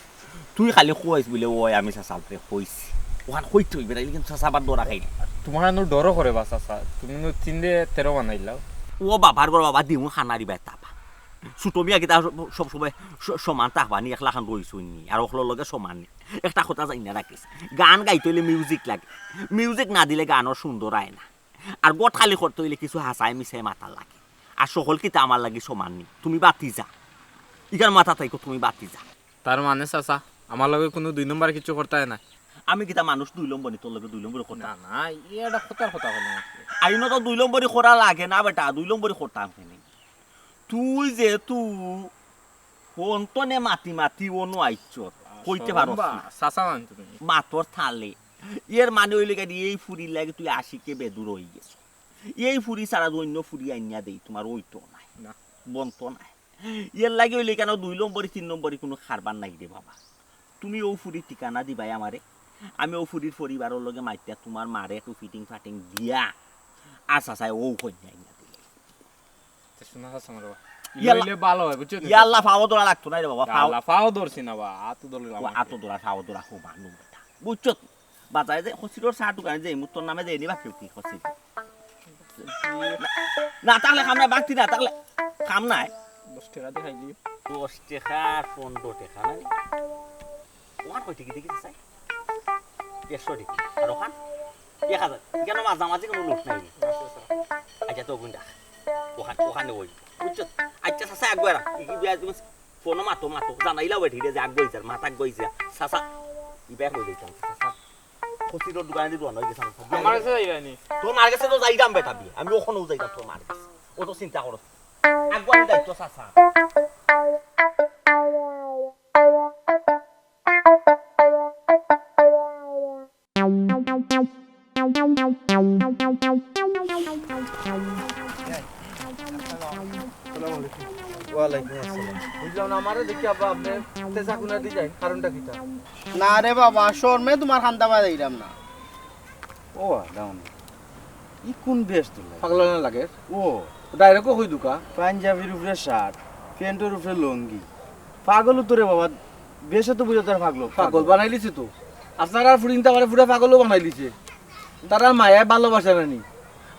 তুই খালি কইস বুলে, "ওই আমি চাচারে কইছি।" ওখান কইতে হইবে, তাইলে কিন্তু চাচা আবার ডরা খাইবে। তোমার এনে ডরও করে বা চাচা, তুমি কিন্তু তিন দে তেরো বানাইলাও। ও বাবার ঘর বাবা দিমু খানারি বেটা বা। ছোট মিয়া কিতা সব, সব সময় স-, সমান থাকবা নি, একলা খান রইছইন নি, আর অকলর লগে সমান নি। একটা কথা জানি না রাখিস, গান গাইতে হইলে মিউজিক লাগে, মিউজিক না দিলে গানও সুন্দর হয় না। আর গট খালি করতে হইলে কিছু হাসায় মিশায় মাথা লাগে। আর সকল কিতা আমার লাগি সমান নি, তুমি বাতি যা, ইগার মাথা থাইকো তুমি বাতি যা। তার মানে চাচা, আমার লগে কোনো দুই নম্বর কিছু করতে হয় না? আমি কিতা মানুষ দুই নম্বরি, তোর লগে দুই নম্বরি করতাম? না, না, এটা কথার কথা হলো না। আইনো তো দুই নম্বরি করা লাগে না বেটা, দুই নম্বরি করতাম কেনে? তুই যেহেতু ফোন তো নে মাতি মাতি অনো আইছ, কইতে পারস না। চাচা মান তুমি। মাতর তালে। এর মানে হইলে কেন এই ফুরির লাগে তুই আশিকে বেদুর হই গেছ। এই ফুরি ছাড়া যে অন্য ফুরি আইনিয়া দেই, তোমার ওই তো নাই। না। বন তো নাই। এর লাগে হইলে কেন দুই নম্বরি, তিন নম্বরি কোনো কারবার নাই রে বাবা। তুমি ও ফুরির ঠিকানা দিবাই আমারে। আমি ও ফুরির পরিবারর লগে মাতিয়া তোমার মারে একটু ফিটিং ফাটিং দিয়া, আচ্ছা, চাই ও কইয়া আইনিয়া দিলে। তে শোনা আছে আমার বাবা। ইয়াল্লা। ইলে ভালো হয়, বুঝছো তো? ইয়াল্লা, ফাও ধরা লাগতো না রে বাবা, ফাও। ইয়াল্লা, ফাও ধরছি না বা, আতো ধরলাম ও আর কি। আতো ধরা, ফাও ধরা, খুব আনু বেটা। বুঝছো তো? বাজারে যে, হসিরর চা দোকানে যে, মুত্তর নামে যে, নিবা কেউ কি হসির? না, তাহলে খাম নাই, বাগতি না, তাহলে খাম নাই। দশ টাকা দিয়ে খাইলি। দশ টেকা আর পনরো টেকা না? ওখান কয় টেকা দেখি চাই? একশো টেকা। আর ওখান? এক হাজার। কেনে মাঝামাঝি কুনু লোক নাই নি? আচ্ছা, তো ওখান রাখ। ওখান, ওখানে ওই। বুঝছো? আচ্ছা, চাচা, একবার রাখ। কি কি বিয়া তুমি ফোনো মাতো, মাতো। জানাইলা ওই ঠিক আছে, আগুয়াই যার, মাথা আগুয়াই যার। চাচা, ইবার কই যাইতাম, চাচা। ফসিলর দোকানে দি রওনা অই গেছে, চাচা। আমার কাছে যাইবা নি? তোর মার কাছে তো যাইতাম বেটা বিয়ে। আমি ওখানেও যাইতাম তোর মার কাছে। ও তো চিন্তা করো। আগুয়াই যাইতো, চাচা। ওয়ালাইকুম আসসালাম। বুঝলাম না, আমারে দেখি আব্বা আপনি তেজা কুনা দি যাই, কারণটা কিতা? না রে বাবা, শরমে তোমার খান্দা বাজাইলাম না। ও, দাও না। ই কোন বেশ তোর লাগে? পাগলা না লাগে? ও। ডাইরেক্ট কই দুকা? পাঞ্জাবির উপরে শার্ট, প্যান্টের উপরে লুঙ্গি। পাগল তো রে বাবা, বেশে তো বুঝা তার পাগল। পাগল বানাইলিছে তো। আপনারা ফুরিন্তা করে পুরা পাগলও বানাইলিছে। তারা মায়ায় ভালোবাসা নানি।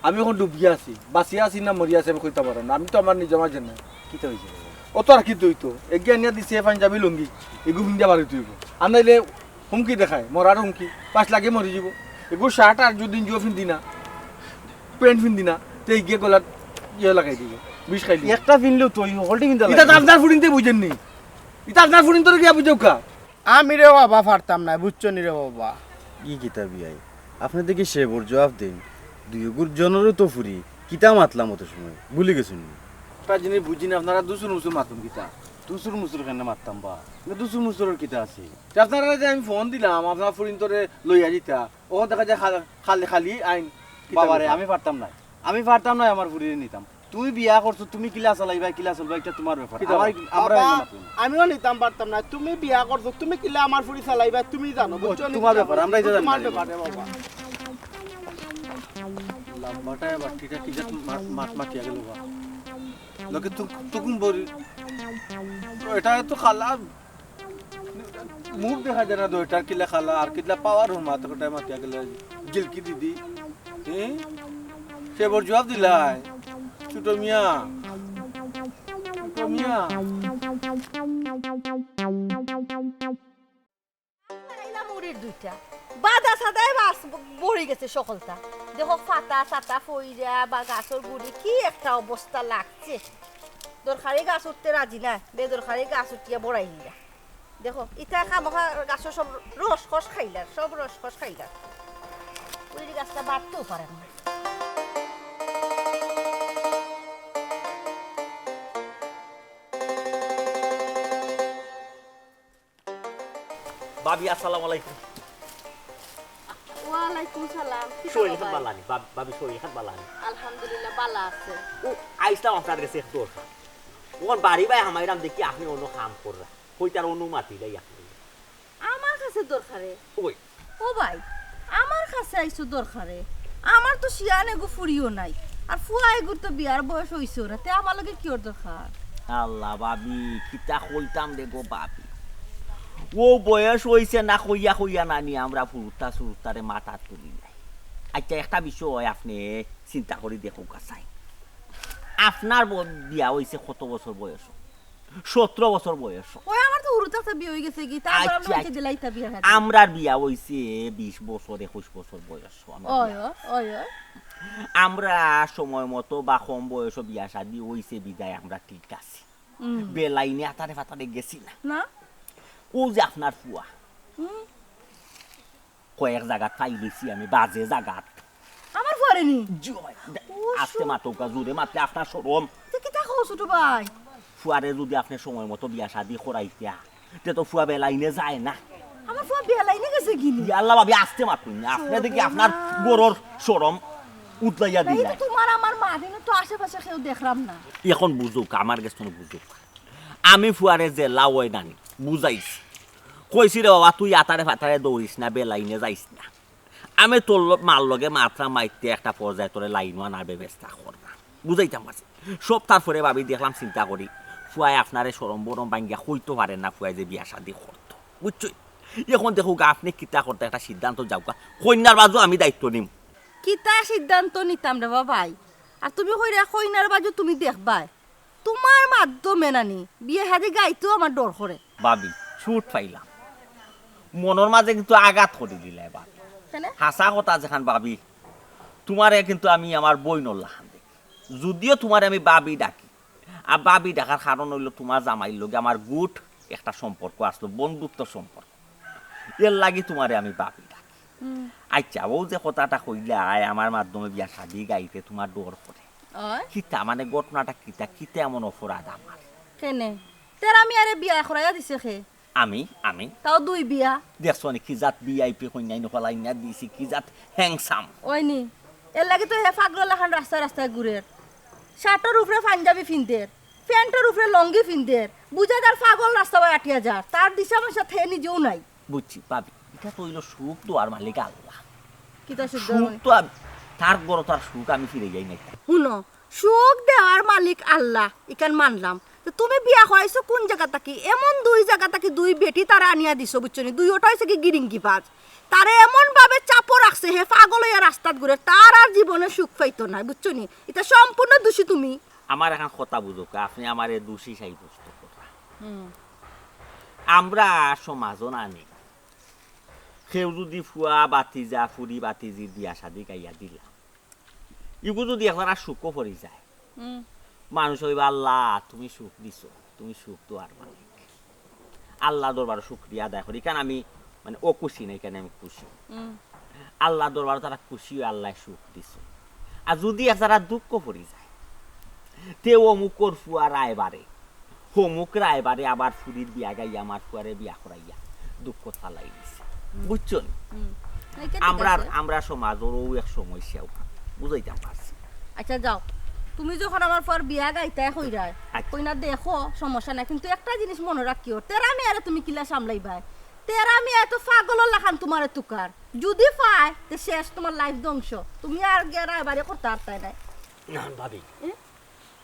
আমি এখন ডুবিয়া আছি, বাঁচিয়া আছি না মরিয়া আছি আমি কইতাম পারতাম না। আমি তো আমার নিজর মাঝে না। কিতা অইছে রে? ও তো আর কিতা অইতো? এগিয়ে আনিয়া দিছে পাঞ্জাবি লুঙ্গি, এগু ফিন্দিয়া বাড়ি তুইব। আর নাইলে হুমকি দেখায়, মরার হুমকি, পাঁচ লাখে মরি যাব। এগু শার্ট আর যদি জিও ফিন্দি না, প্যান্ট ফিন্দি না, তে গিয়ে গলাত ইয়ে লাগাই দিব, বিষ খাই দিব। একটা ফিনলেও তো ওই হলটি ফিনতে ইটা লাগে। তো আপনার ফুরিন্তে বুঝেননি, ইটা আপনার ফুরিন্তরে গিয়া বুঝাউক্কা। আমি রে বাবা পারতাম না, বুঝছো নি রে বাবা। ই কিতা বিয়াই, আপনি দেখি সে বড় জবাব দেন। দুই গুর জনরও তো ফুরি, কিতা মাতলাম অত সময়, ভুলি গেছেন নি? একটা জিনিস বুঝি না, আপনারা দুসুর মুসুর মাতুন কিতা? দুসুর মুসুর কেনে মাততাম বা? না দুসুর মুসুরর কিতা আছে? তে আপনারা যে আমি ফোন দিলাম, আপনার ফুরিন্তরে লইয়া দিতা, ও দেখা যায় খাল-, খালি, খালি আইন। কিতা বাবারে, ব্যাপার? আমি পারতাম না, আমি পারতাম না আমার ফুরিরে নিতাম। তুমি বিয়া করছো, তুমি কিলা চালাইবা, কিলা চলবা, এটা তোমার ব্যাপার। কিতা আমার, ব্যাপার? আমরা বাবা, এগুলো মাতলাম না। আমিও নিতাম পারতাম না। তুমি বিয়া করছো, তুমি কিলা আমার ফুরি চালাইবা, তুমি জানো, ও, বুঝছো নি? তোমার ব্যাপার, আমরা এটা জানি তোমার না। ব্যাপারে বাবা। লাম্বাটা এবার কিটা কিটা মা-, মাত মাতিয়া গেল বা। লোকে তু-, তুকুম বড়ি। এটা তো খালা মুখ দেখা যায় না, দুইটার কিলা খালা আর কিলা পাওয়ার হন মাথা কোটায় মাতিয়া গেলে গিলকি দিদি। হ্যাঁ? সে বড় জবাব দিলাই। ছোট মিয়া। ছোট মিয়া। মুড়ির দুইটা। বাদা সাদায় বাস ব-, ভরি গেছে সকলটা। দেখো, ফাতা সাতা ফইরা বা গাছর গুড়ি কি একটা অবস্থা লাগছে। দরকারি গাছ উঠতে রাজি না, বেদরকারি গাছ উঠিয়া বড়াই নিলা। দেখো, ইটা খামোখা গাছর সব রস কষ খাইলার, সব রস কষ খাইলার। ওই গাছটা বাড়তেও পারে না। ভাবি, আসসালামু আলাইকুম। ওয়ালাইকুম সালাম। কি শরীর খবর খান ভাই? বালা নি? ভাব-, ভাবি, শরীর খান বালা নি? আলহামদুলিল্লাহ, বালা আছে। ও, আইসলাম আপনার কাছে এক দরকার। ওখান বাড়ি ভাই হামাইরাম দেখি আপনি অন্য কাম কররা। কইতার অনুমতি দেই আপনি। আমার কাছে দরকারে? ওই। ও ভাই, আমার কাছে আইছো দরকারে? আমার তো শিয়ান এগু ফুরিও নাই, আর ফুয়া এগুর তো বিয়ার বয়স অইছেও না, তে আমার লগে কিওর দরকার? আল্লাহ ভাবি, কিতা কইতাম রে গো ভাবি, ও বয়স অইছে না কইয়া কইয়া নানি আমরা ফুরুতা সুরুতারে মাথা তুলি নাই। আচ্ছা, একটা বিষয় আপনি চিন্তা করি দেখউক্কা চাই, আপনার ব-, বিয়া অইছে কত বছর বয়স? সতেরো বছর বয়স। ওই আমার তো হুরুতা বিয়া অই গেছে কি, তারপর আমরা আচ্ছা, অইতে আচ্ছা। দিলাইতা বিয়া শাদী। আমরার বিয়া অইছে বিশ বছর, একুশ বছর বয়স। আমরা ওই, বিয়া। ওই, ওই। আমরা সময় মতো বা কম বয়সে বিয়া শাদী অইছে বিদায় আমরা ঠিক আছি। হুম। বেলাইনে আতারে ফাতারে গেছি না। না। ও যে আপনার ফুয়া। হুম। কয়েক জাগাত পাই গেছি আমি, বাজে জাগাত। আমার ফুয়ারে নি? জি অয়। ও, আস্তে শু- মাতউক্কা, জোরে মাতলে আপনার শরম। তে কিতা কও ছোট ভাই? ফুয়ারে যদি আপনি সময় মতো বিয়া শাদী করাইতা, তে তো ফুয়া বেলাইনে যায় না। আমার ফুয়া বেলাইনে গেছে কি নি? ইয়া আল্লাহ ভাবি, আস্তে মাতুন না। আপনি দেখি আপনার গরর শরম উতলাইয়া তাই তো দিলা। তোমার আমার মা দিন তো আশেপাশে কেউ দেখলাম না। এখন বুঝউক্কা, আমার গেছ থনে বুঝউক্কা। আমি ফুয়ারে যেলা অয় নানি বুঝাইছি। কইছি, "রে বাবা, তুই আতারে ফাতারে দৌড়িস না, বেলাইনে যাইস না।" আমি তোর ল-, মার লগে মাতরাম, মাততে একটা পর্যায়ে তোরে লাইনো আনার ব্যবস্থা কররাম। বুঝাইতাম পারছি। সব তারপরে ভাবি দেখলাম, চিন্তা করি, ফুয়ায় আপনারে শরম বরম ভাঙ্গিয়া কইতো পারে না, ফুয়ায় যে বিয়া শাদী করতো। বুঝছো? এখন দেখউক্কা, আপনি কিতা করতা, একটা সিদ্ধান্ত যাউক্কা। কইন্যার বাজু আমি দায়িত্ব নিমু। কিতা সিদ্ধান্ত নিতাম রে বাবাই? আর তুমি কইরা কইন্যার বাজু তুমি দেখবায়। তুমার মাধ্যমে নানি বিয়া শাদি গাইতেও আমার ডর করে। ভাবি, ছুট পাইলাম। মনর মাঝে কিন্তু আঘাত করি দিলায় ভাবি। কেনে? হাছা কথা যেখান ভাবি, তুমারে কিন্তু আমি আমার বইনর লাখান দেখি। যদিও তুমারে আমি ভাবি ডাকি, আর ভাবি ডাকার কারণ অইলো তুমার জামাইর লগে আমার good একটা সম্পর্ক আছলো, বন্ধুত্ব সম্পর্ক। এর লাগি তুমারে আমি ভাবি ডাকি। হুম। আইচ্ছা, অউ যে কথাটা কইলায়, আমার মাধ্যমে বিয়া শাদি গাইতে তুমার ডর করে। অয়? কিতা মানে ঘটনাটা কিতা, কিতা এমন অপরাধ আমার? কেনে? তেরা মিয়ারে বিয়া করাইয়া দিছে কে? আমি, আমি। তাও দুই বিয়া। দেখছো নি কি জাত ভি আই পি কইন্যা ইনো ফলাইয়া দিছি, কি জাত handsome। অয় নি? এর লাগি তো হে পাগলর লাখান রাস্তায় রাস্তায় ঘুরের। শার্টর উপরে পাঞ্জাবি ফিন্দের, প্যান্টর উপরে লঙ্গি ফিন্দের। বুঝা যার পাগল রাস্তায় আটিয়া যার। তার দিশা মাসা হে নিজেও নাই। বুঝছি, ভাবি। ইটা তো অইলো সুখ দেওয়ার মালিক আল্লাহ। কিতা সুখ সুখ দেওয়ার মালিক? তো আম-, তার ঘরো তার সুখ আমি ফিরাইয়াই নাই। হুনো, সুখ দেওয়ার মালিক আল্লাহ, ইখান মানলাম। তো তুমি বিয়া করাইছো কুন জাগা থাকি? এমন দুই জাগা থাকি দুই বেটি তারে আনিয়া দিছো, বুঝছো নি? দুইওটা অইছে কি গিরিঙ্গিবাজ। তারে এমন ভাবে চাপো রাখছে, হে পাগল অইয়া রাস্তাত ঘুরের, তার আর জীবনে সুখ পাইতো নায়, বুঝছো নি? ইটা সম্পূর্ণ দোষী তুমি। আমার এখান কথা বুঝউক্কা, আপনে আমারে দোষী সাব্যস্ত কররা। হুম। আমরা সমাজো নানি, কেউ যুদি ফুয়া, ভাতিজা, ফুরি, ভাতিজির বিয়া শাদি গাইয়া দিলা, ইগু যুদি একজনর সুখো পড়ি যায়, হুম। মানুষ কইবা, "আল্লাহ, তুমি সুখ দিছো, তুমি সুখ দেওয়ার মালিক।" আল্লাহ দরবারো শুকরিয়া আদায় করি, কারণ আমি, মানে, অখুশি না, ইখান আমি খুশি। হুম। আল্লাহ দরবারো তারা খুশি অয়, আল্লায় সুখ দিছে। আর যুদি একজনর দুঃখো পড়ি যায়, তে অমুকর ফুয়া রায়বারে, অমুক রায়বারে আবার ফুরির বিয়া গাইয়া আমার ফুয়ারে বিয়া করাইয়া দুঃখো ফালাই দিছে। হুম। বুঝছো নি? হুম। না, ইটা ঠিক আমরার, আছে। আমরার সমাজর অউ এক সমস্যা, বুঝাইতাম পারছি। আইচ্ছা, যাও, তুমি যখন আমার ফুয়ার বিয়া গাইতায় কইরায়, আইচ্ছা। কইনা দেখো, সমস্যা নাই, কিন্তু একটা জিনিস মনো রাখিও, তেরা মিয়ারে তুমি কিলা সামলাইবায়? তেরা মিয়ায় তো পাগলর লাখান তুমারে তুকার। যুদি পায়, তে শেষ, তুমার life ধ্বংস। তুমি আর গিয়া রায়বারে করতায় পারতায় নায়। না, ভাবি। এ?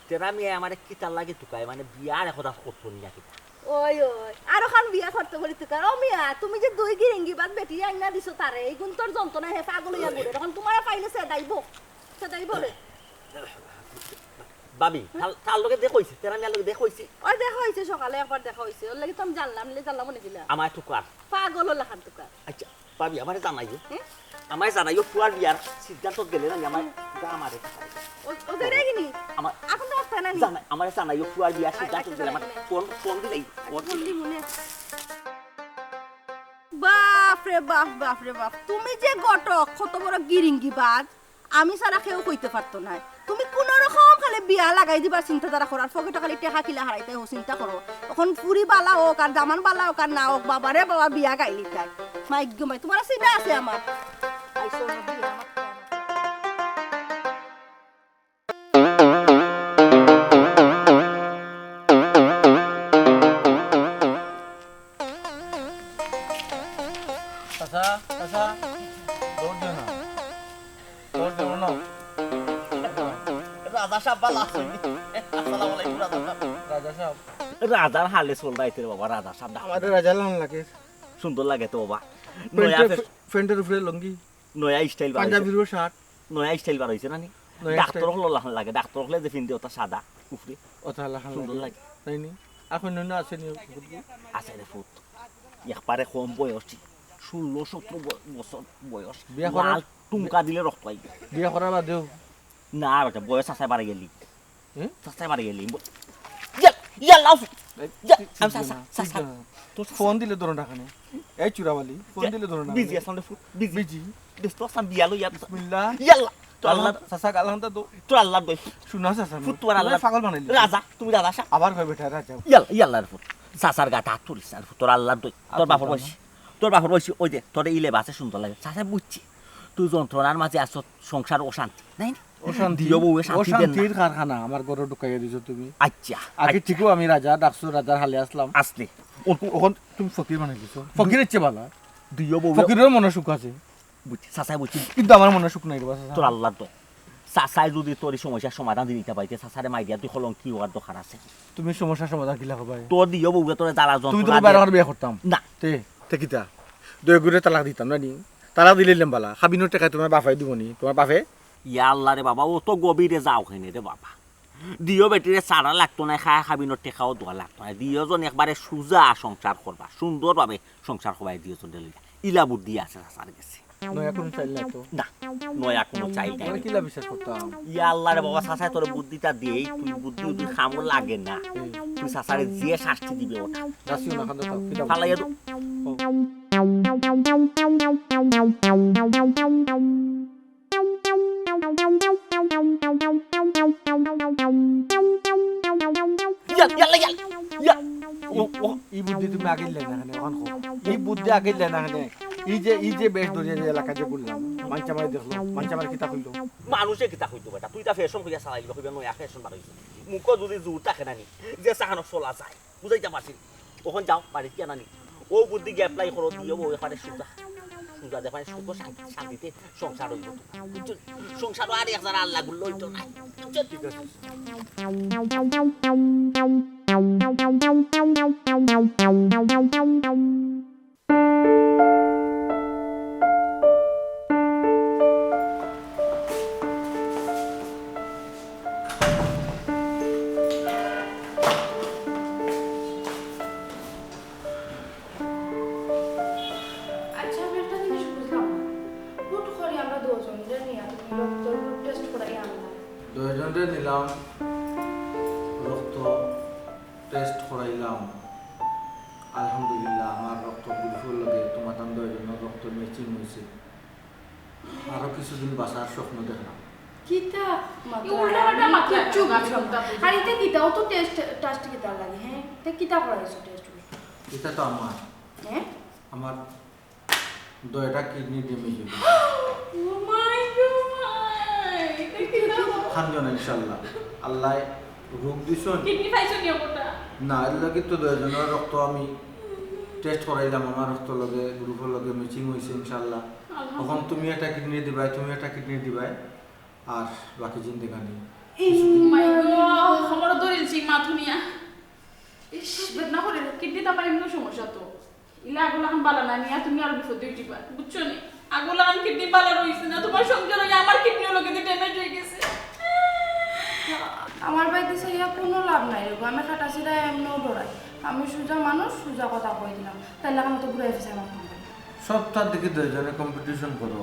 তেরা মিয়ায় আমারে কিতার লাগি তুকায়, মানে, বিয়ার কথা করতো নি না কিতা? ওই, ওই, আরোখান বিয়া করতো বলি তুকার। ও মিয়া, তুমি যে দুই গিরিঙ্গিবাজ বেটি আইনা দিছো তারে, ইগুনতর যন্ত্রণায় হে পাগল অইয়া ঘুরের। অখন তুমারে পাইলে সেদাইবো, সেদাইবো রে। ভাবি, তার, তার লগে দেখা অইছে, তেরা মিয়ার লগে দেখা অইছে। ওই দেখা অইছে, সকালে একবার দেখা অইছে, অর লাগি তো আমি জানলাম, নাইলে জানলাম অনে কিলা। আমারে তুকার। পাগলর লাখান তুকার। আইচ্ছা, ভাবি, আমারে জানাইও। হুম? আমারে জানাইও, ফুয়ার বিয়ার সিদ্ধান্ত গেলে না, আমারে ও, ও জানাই কিনি? আমার অখন তো অবস্থা নাই। জানাই, আমারে জানাইও, ফুয়ার বিয়ার সিদ্ধান্ত গেলে আমার ফোন, ফোন দিলাই। ফোন দিমুনে। বাফ রে বাফ, বাফ রে বাফ, তুমি যে ঘটক, কত বড় গিরিঙ্গিবাজ, আমি ছাড়া কেউ কইতে পারতো নায়। তুমি কুনু রকম খালি বিয়া লাগাই দিবার চিন্তাধারা করো, আর পকেটো খালি টেকা কিলা হারাইতায় অউ চিন্তা করো। অখন ফুরি বালা অউক আর দামান বালা অউক আর না অউক, বাবারে বাবা, বিয়া গাইলিতায়। মাইগো মাই, তুমার চিনা আছে আমার। আইসো না বিয়া আমার। চাচা, চাচা, দৌড় দিও না। দৌড় দিও না। রাজা সাব ভালা আছইন নি? আসসালামু আলাইকুম রাজা সাব। রাজা সাব। রাজার হালে চলরাইতে রে বাবা, রাজা সাব ডাক। আমারে রাজার লাখান লাগে। সুন্দর লাগে তো বাবা। প্যান্টে-, নয়া ফে-, প্যান্টর উপরে লুঙ্গি। নয়া style বার অইছে। পাঞ্জাবির উপরে শার্ট। নয়া style বার অইছে না নি? নয়া ডাক্তর style। অকলর লাখান লাগে, ডাক্তর অকলে যে ফিন্দে অটা সাদা উপরে। অটা লাখান সুন্দর লাগে। লাগে। তাই নি? অখন অন্য আছে নি? আছে রে ফুত। একবারে কম বয়সী, ষোলো সতেরো ব-, বছর বয়স। বিয়া করার লাল টুমকা দিলে রক্ত আইবে। বিয়া করার বাদেও? না বেটা, বয়স আছে বাড়ি গেলি। হুম? চাচায় বাড়ি গেলি। ব-, ইয়া, ইয়া, লাও। এই, ইয়া, ঠিক, আমি ঠিক চাচা, না, চাচা। ঠিক না। তোর ফোন দিলে ধরো না কেনে? এই চুরাবালি, ফোন ইয়া, দিলে ধরো না busy কেনে? আছলাম রে ফুত, busy। Busy? ব্যস্ত আছলাম বিয়া লইয়া। বিসমিল্লাহ। ইয়াল্লা, তোর আল্লাহ, আল্লাহ। চাচা, গালান্তা দো। তোর আল্লাহ দই। শুনা চাচা, ফুত, তোর আল্লাহ। পাগল বানাইলি। রাজা, তুমি রাজা সাব। আবার কয় বেটা রাজা। ইয়াল্লা, ইয়াল্লা রে ফুত। চাচার গাত আত তুলিস না রে ফুত, তোর আল্লাহ দই। তোর আর বাপর বলতাম বয়সী। না। তোর বাপর বয়সী, ওই যে, তোর ইলে বাসে সুন্দর লাগে। চাচা বুঝছি। তুই যন্ত্রণার মাঝে আছো, সংসার অশান্তি, নাই নি? অশান্তি, দিও বউয়ে শান্তি দেন না। অশান্তির কারখানা আমার ঘরো ঢুকাইয়া দিছো তুমি। আচ্ছা, আগে আচ্ছা। ঠিকও আমি রাজা, ডাকছো রাজার হালে আছলাম। আছলি। অখন, অখন তুমি ফকির বানাই দিছো। ফকির ইচ্ছে বালা। দিও বউয়ে ফকিরর মনো সুখ আছে। বুঝছি, চাচায় বুঝছি। কিন্তু আমার মনো সুখ নাই রে বা চাচা। তোর আল্লাহর দোয়া। চাচায় যদি তোর এই সমস্যার সমাধান দিতে পারে, তে চাচারে মাইরিয়া তুই কলঙ্কি অওয়ার দরকার আছে। তুমি সমস্যার সমাধান কিলা করবায়? তোর দিও বউয়ে তোরে জ্বালা তুমি তো যন্ত্রণা কইবায় আর দে- আমার বিয়া করতাম। না। তে? তে কিতা? দুই গুরে তালাক দিতাম না নি? তালাক দিলে ইলাম বালা। কাবিনর টেকা তুমার বাফে দিবো নি? তুমার বাফে? ইয়া আল্লাহ রে বাবা, অত গভীরে যাও কেনে রে বাবা? দিও বেটিরে ছাড়া লাগতো নায়, খায়া খাবিনর টেকাও দেওয়া লাগতো নায়। দিওজন একবারে সুজা সংসার করবা, সুন্দরভাবে সংসার করবা। দিওজনরে লইয়া ইলা বুদ্ধি আছে চাচার গেছে। নয়া কুনু চাইল নাই তো? না, নয়া কুনু চাইল নাই। তোরে কিলা বিশ্বাস করতাম? ইয়া আল্লাহ রে বাবা, চাচায় তোরে বুদ্ধিটা দেই, তুই বুদ্ধি উদ্ধির কামো লাগে না। হুম। তুই চাচারে যে শাস্তি দিবে ওটা। দাসিও না খান্দো তো, কিতা ফালাইয়া দো। ও। ইয়াল, ইয়াল, ইয়াল, ইয়াল। ও, ও। ই বুদ্ধি তুমি আগে দিলে না কেনে, অখন কও। ই বুদ্ধি আগে দিলে না কেনে। ই যে, ই যে বেশ ধরিয়া যে এলাকা যে ঘুরলাম, মানষে আমারে দেখলো, মানষে আমারে কিতা কইলো? মানুষে কিতা কইতো বেটা? তুই তা fashion কইয়া চালাইলি, কইবে নয়া fashion বাড়াইছে। মুখো যদি জোর থাকে না নি, যে চাহানো চলা যায়। বুঝাইতাম পারছি। অখন যাও, বাড়িত গিয়া নানি। ও বুদ্ধি গিয়া apply করো, দিও বউ এখানে সুজা। সুজা দেখো, সুখ শান্তি, শান্তিতে সংসার অইবো। বুঝছো? সংসার আর এক জারা আল্লাহ গুল্লো অইতো না। বুঝছো? ঠিক আছে। আচ্ছা, আমি একটা জিনিস বুঝলাম না। হুট করি আমরা দুজনরে নিয়া তুমি রক্ত test করাই আনলা। দুইজনরে নিলাম, রক্ত test করাইলাম। আলহামদুলিল্লাহ, আমার রক্ত গ্রুপর লগে তোমার দুইজনর রক্ত matching অইছে। আরো কিছুদিন বাঁচার স্বপ্ন দেখলাম। কিতা মাতরা? এই উল্টাপাল্টা মাতরা কিচ্ছু কেন? আমি বুঝলাম না। উল্টা বুঝি। আর ইটা কিতা? ও তো test, test কিতা লাগে, হ্যাঁ? তে কিতা করাইছো test? ইটা তো আমার। হ্যাঁ? আমার দুইটা kidney damage অইছে। ও মাই গো মাই, ইটা কিতা? কান্দিও না, ইনশাআল্লাহ। আল্লায় রোগ দিছইন। Kidney পাইছো নি ওটা? না, এর লাগি তো দুইজনর রক্ত আমি test করাইলাম, আমার রক্ত লগে, গ্রুপর লগে matching অইছে, ইনশাআল্লাহ। আলহামদুলিল্লাহ। অখন তুমি একটা kidney দিবায়, তুমি একটা kidney দিবায়, আর বাকি জিন্দেগানি। ও মাই গো, খবর ধরিলছি মা দুনিয়া। ইস, বেদনা করে, kidney তা পাই এমন সমস্যা তো। ইলা আগুলা খান বালা না নিয়া তুমি আর বিপদে অইযিবা, বুঝছো নি? আগুলা খান kidney বালা রইছে না, তোমার সংসার অইয়া আমার kidney লগে damage অই গেছে। আমার বাড়িতে চাইয়া কোনো লাভ নাই রে গো, আমি কাটা ছিড়া এমনও ডরাই। আমি সুজা মানুষ, সুজা কথা কই দিলাম, তাইলে আমার তো ঘুরাই ফিছাই মারতাম পারি। সপ্তাহ দেখি দুইজনে competition করো,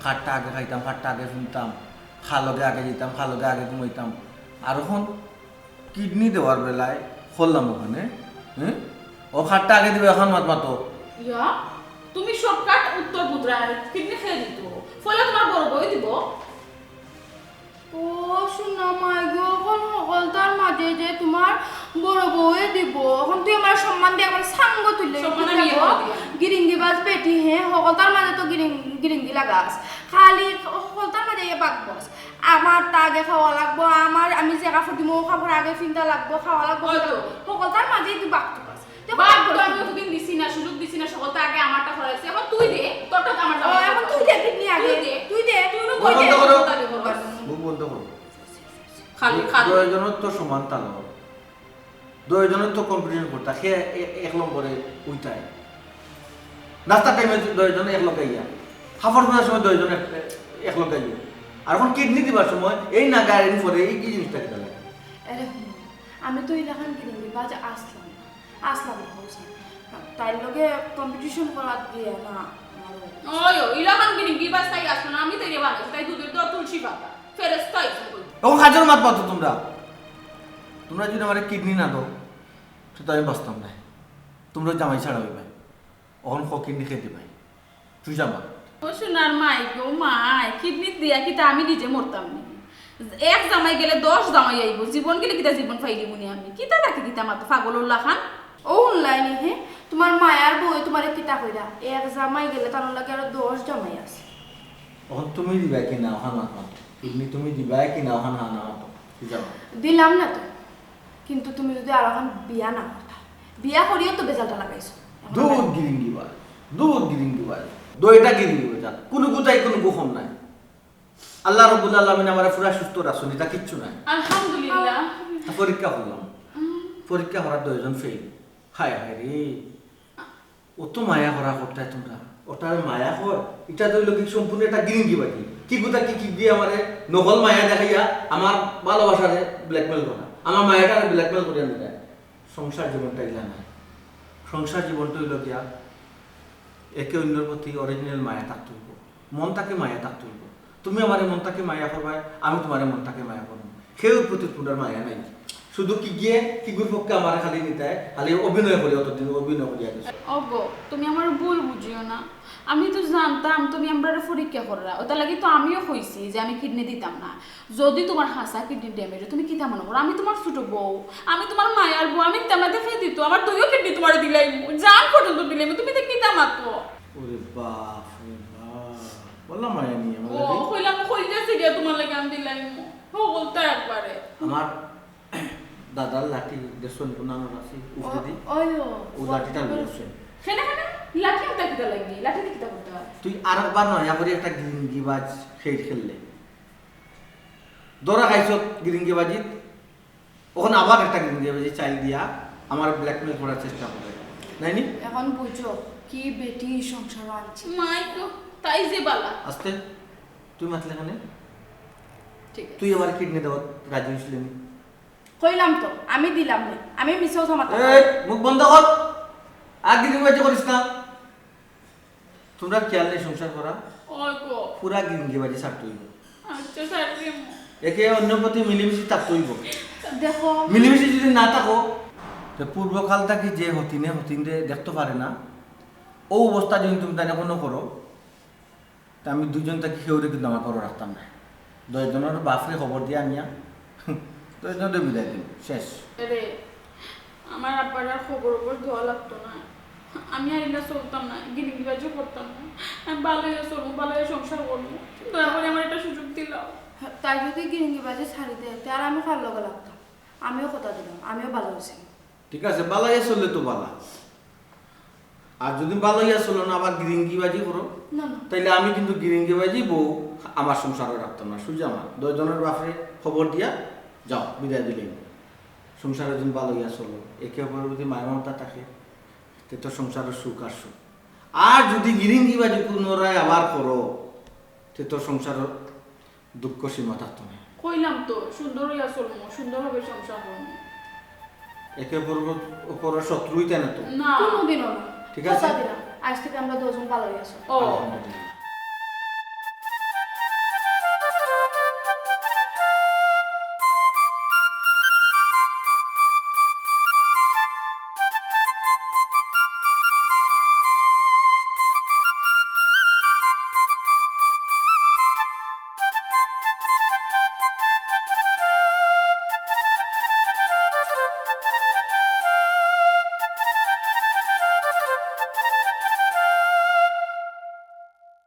কারটা আগে খাইতাম, কারটা আগে ফিনতাম, কার লগে আগে যাইতাম, কার লগে আগে ঘুমাইতাম। আর অখন kidney দেওয়ার বেলায় করলাম অখানে, হ্যাঁ? ও কারটা আগে দিবে, অখন মাত মাতো। ইয়া, তুমি shortcut উত্তর বুঝরায়, kidney কে দিতো? পয়লা তোমার বড় বউয়ে দিবো। ও সোনা মাই গো, অখন হকলতার মাঝে যে তোমার বড় বউয়ে দিবো, অখন তুই আমার সম্মান দিয়া আমার সাঙ্গ তুলে সম্মান আমি দিবো। এখনো দিলাম। গিরিঙ্গিবাজ বেটি, হ্যাঁ, হকলতার মাঝে তো গিরিং-, গিরিঙ্গি লাগাস, খালি হকলতার মাঝে ইয়ে বাক বস। আমার তা আগে খাওয়া লাগবো, আমার, আমি যে কাপড় দিমু, ও কাপড় আগে ফিন্দা লাগবো, খাওয়া লাগবো, ওই তো। হকলতার মাঝেই তুই বাক তুকাস। তে বাক বাক তো করে আমি দিবি। অতদিন দিছি না, সুযোগ দিছি না, হকলতা আগে আমারটা করাইছে। অখন তুই দে, তোরটা তো আমার ও, জামাই অখন করে। তুই দে, kidney আগে। তুই দে। তুই দে। তুই মুখ তুই বন্ধ দে, করো। তুই দে। মুখ বন্ধ করো। খালি, খালি। দুইজনর তো সমান তাল। দুইজনর তো competition করতা, কে এ-, এক নম্বরে উইতায়। নাস্তার time-এ দুইজন এক লগে আইয়া, কাপড় ধোয়ার সময় দুইজন এক, এক লগে আইয়া। আর অখন kidney দিবার সময় এই নাগা এর পরে এই কি জিনিসটা কিতা লাগে? আরে হুনো, আমি তো ইলাখান গিরিঙ্গিবাজ আছলাম না, আছলাম না, বুঝছো? তাইর লগে competition করাত গিয়া না, আমার ওই ওই, ওই, ইলাখান গিরিঙ্গিবাজ তাই আছলো না, আমি তাইরে বানাইছি, তাই দুধর দোয়া তুলসী পাতা, ফেরেস্তা আইছে কই। অখন কাজর মাত মাতো তুমরা। তুমরা যদি আমারে kidney না দেও, তে তো আমি বাঁচতাম নায়। তুমরা জামাই ছাড়া অইবায়। অখন কও kidney কে দিবায়? তুই জামা। ও সোনার মাই গো মাই, kidney দিয়া কিতা আমি নিজে মরতাম নি? এক জামাই গেলে দশ জামাই আইবো, জীবন গেলে কিতা জীবন পাইলিমু নি আমি? কিতা থাকি কিতা মাতো পাগলর লাখান? ও হুনলায় নি হে, তুমার মায়ার বউয়ে তুমারে কিতা কইরা? এক জামাই গেলে তার লাগি আরো দশ জামাই আছে। অখন তুমি দিবায় কি না অখান মাত মাতো। Kidney তুমি দিবায় কি না অখান হা না মাতো। তুই জামা। দিলাম না তো। কিন্তু তুমি যদি আরোখান বিয়া না করতা, বিয়া করিও তো বেজালটা লাগাইছো। এখন দূর আবার গিরিঙ্গিবাজ, দূর গিরিঙ্গিবাজ। দুইটা গিরিঙ্গিবাজ, কুনু গুতাই কুনু গু কম নাই। আল্লাহ রাব্বুল আলামিন আমারে পুরা সুস্থ রাখছইন, ইটা কিচ্ছু নাই। আলহামদুলিল্লাহ। তা পরীক্ষা করলাম, উম। পরীক্ষা করার দুইজন fail। হায় হায় রে, অত মায়া করা করতায় তুমরা, ওটারে মায়া কর, ইটা তো অইলো কি সম্পূর্ণ একটা গিরিঙ্গিবাজি। কি গুতা কি কি দিয়া আমারে নকল মায়া দেখাইয়া আমার ভালোবাসারে ব্ল্যাকমেইল করা, আমার মায়াটারে ব্ল্যাকমেইল করিয়া নিতায়। সংসার জীবনটা ইলা নায়। সংসার জীবনটা অইলো গিয়া একে অইন্যর প্রতি অরিজিনাল মায়া থাকতে অইবো, মন থাকি মায়া থাকতে অইবো। তুমি আমারে মন থাকি মায়া করবায়, আমি তুমারে মন থাকি মায়া করমু। কেউর প্রতি তুমরার মায়া নাই। শুধু কিগুয়ে, কিগুর পক্ষে আমারে খালি নিতায়, খালি অভিনয় করি, অতদিন অভিনয় করিয়া গেছো। ওগো, তুমি আমারে ভুল বুঝিও না। আমি তো জানতাম তুমি আমরারে পরীক্ষা কররায়, অটার লাগি তো আমিও কইছি যে আমি কিডনি দিতাম না। যদি তুমার হাছা কিডনি ড্যামেজ অয়, তুমি কিতা মনো করো? আমি তুমার ছোট বউ, আমি তুমার মায়ার বউ, আমি কিতা মাতে ফেলে দিত, আমার দুইও কিডনি তুমারে দিলাইমু, জান পর্যন্ত দিলাইমু, তুমি তো কিতা মাতো? ওরে বাফ রে বাফ, বললাম মায়া নিয়া আমার ও, লাগি। কইলাম, কই গেছে গিয়া তুমার লাগি আমি দিলাইমু। ও, বলতে একবারে। আমার দাদার লাঠি দেখছো নি, কোনানো আছে, উপরে দি। ওই, ও, ও লাঠিটা লইছে। কেনে, কেনে? লাঠি কিতা, কিতা লাগি? লাঠি দি কিতা করতে হয়? তুই আরেকবার নয়া করি একটা গিরিঙ্গিবাজ খেল খেললে। ধরা খাইছত গিরিঙ্গিবাজিত, অখন আবার একটা গিরিঙ্গিবাজি চাইল দিয়া আমারে ব্ল্যাকমেইল করার চেষ্টা করে। নাইনি? এখন বুঝো, কি বেটি সংসার আনছে। মাই গো, তাই যে বালা। আস্তে, তুই মাতলে কেনে? ঠিক আছে। তুই আমার কিডনি দেওয়াত রাজি অইছলে নি? কইলাম তো, আমি দিলাম না। আমি মিছাও মাততাম না। এই, মুখ বন্ধ কর। আর গিরিঙ্গিবাজি করিস না। তুমরার খেয়াল নাই সংসার করা? ওই গো। পুরা গিরিঙ্গিবাজি ছাড়তে অইবো। আচ্ছা, ছাড়ি দিমু। একে অইন্যর প্রতি মিলিমিশি থাকতে অইবো। দেখো। মিলিমিশি যদি না থাকো, তে পূর্বকাল থাকি যে হতিনে হতিনরে দেখতো পারে না, অউ অবস্থা যদি তুমি তাইন অখনো করো, তে আমি দুইজন থাকি কেউরে কিন্তু আমার ঘরো রাখতাম না। দশ জনর বাফরে খবর দিয়া আনিয়া দশ জনরে বিদায় দিমু, শেষ। আরে, আমার আব্বার আর খবর খবর দেওয়া লাগতো না। আমি আর ইলা চলতাম না, গিরিঙ্গিবাজি করতাম না। আমি ভালা অইয়া চলমু, ভালা অইয়া সংসার করমু। দয়া করি আমারে একটা সুযোগ দিলাও। তাই যদি গিরিঙ্গিবাজি ছাড়ি দেয়, তে আর আমি কার লগে লাগতাম? আমিও কথা দিলাম, আমিও ভালা অইছি। ঠিক আছে, ভালা অইয়া চললে তো ভালা। আর যদি ভালা অইয়া চলো না, আবার গিরিঙ্গিবাজি করো, না, না। তাইলে আমি কিন্তু গিরিঙ্গিবাজি বউ আমার সংসারো রাখতাম না। সুজা আমার দশ জনর বাফরে খবর দিয়া যাও, বিদায় দিলাইমু। সংসারো যদি ভালা অইয়া চলো, একে অপরর প্রতি মায়া মমতা থাকে, তে তো সংসারো সুখ আর সুখ। আর যদি গিরিঙ্গিবাজি পুনরায় আবার করো, তে তো সংসারো দুঃখ সীমা থাকতো না। কইলাম তো, সুন্দর অইয়া চলমু, সুন্দরভাবে সংসার করমু। একে অপর, অপরর শত্রু অইতে না তো। না। কোনোদিনও না। ঠিক আছে। কথা দিলাম, আইজ থাকি আমরা দুইজন ভালা অইয়া চলমু। ও। আলহামদুলিল্লাহ।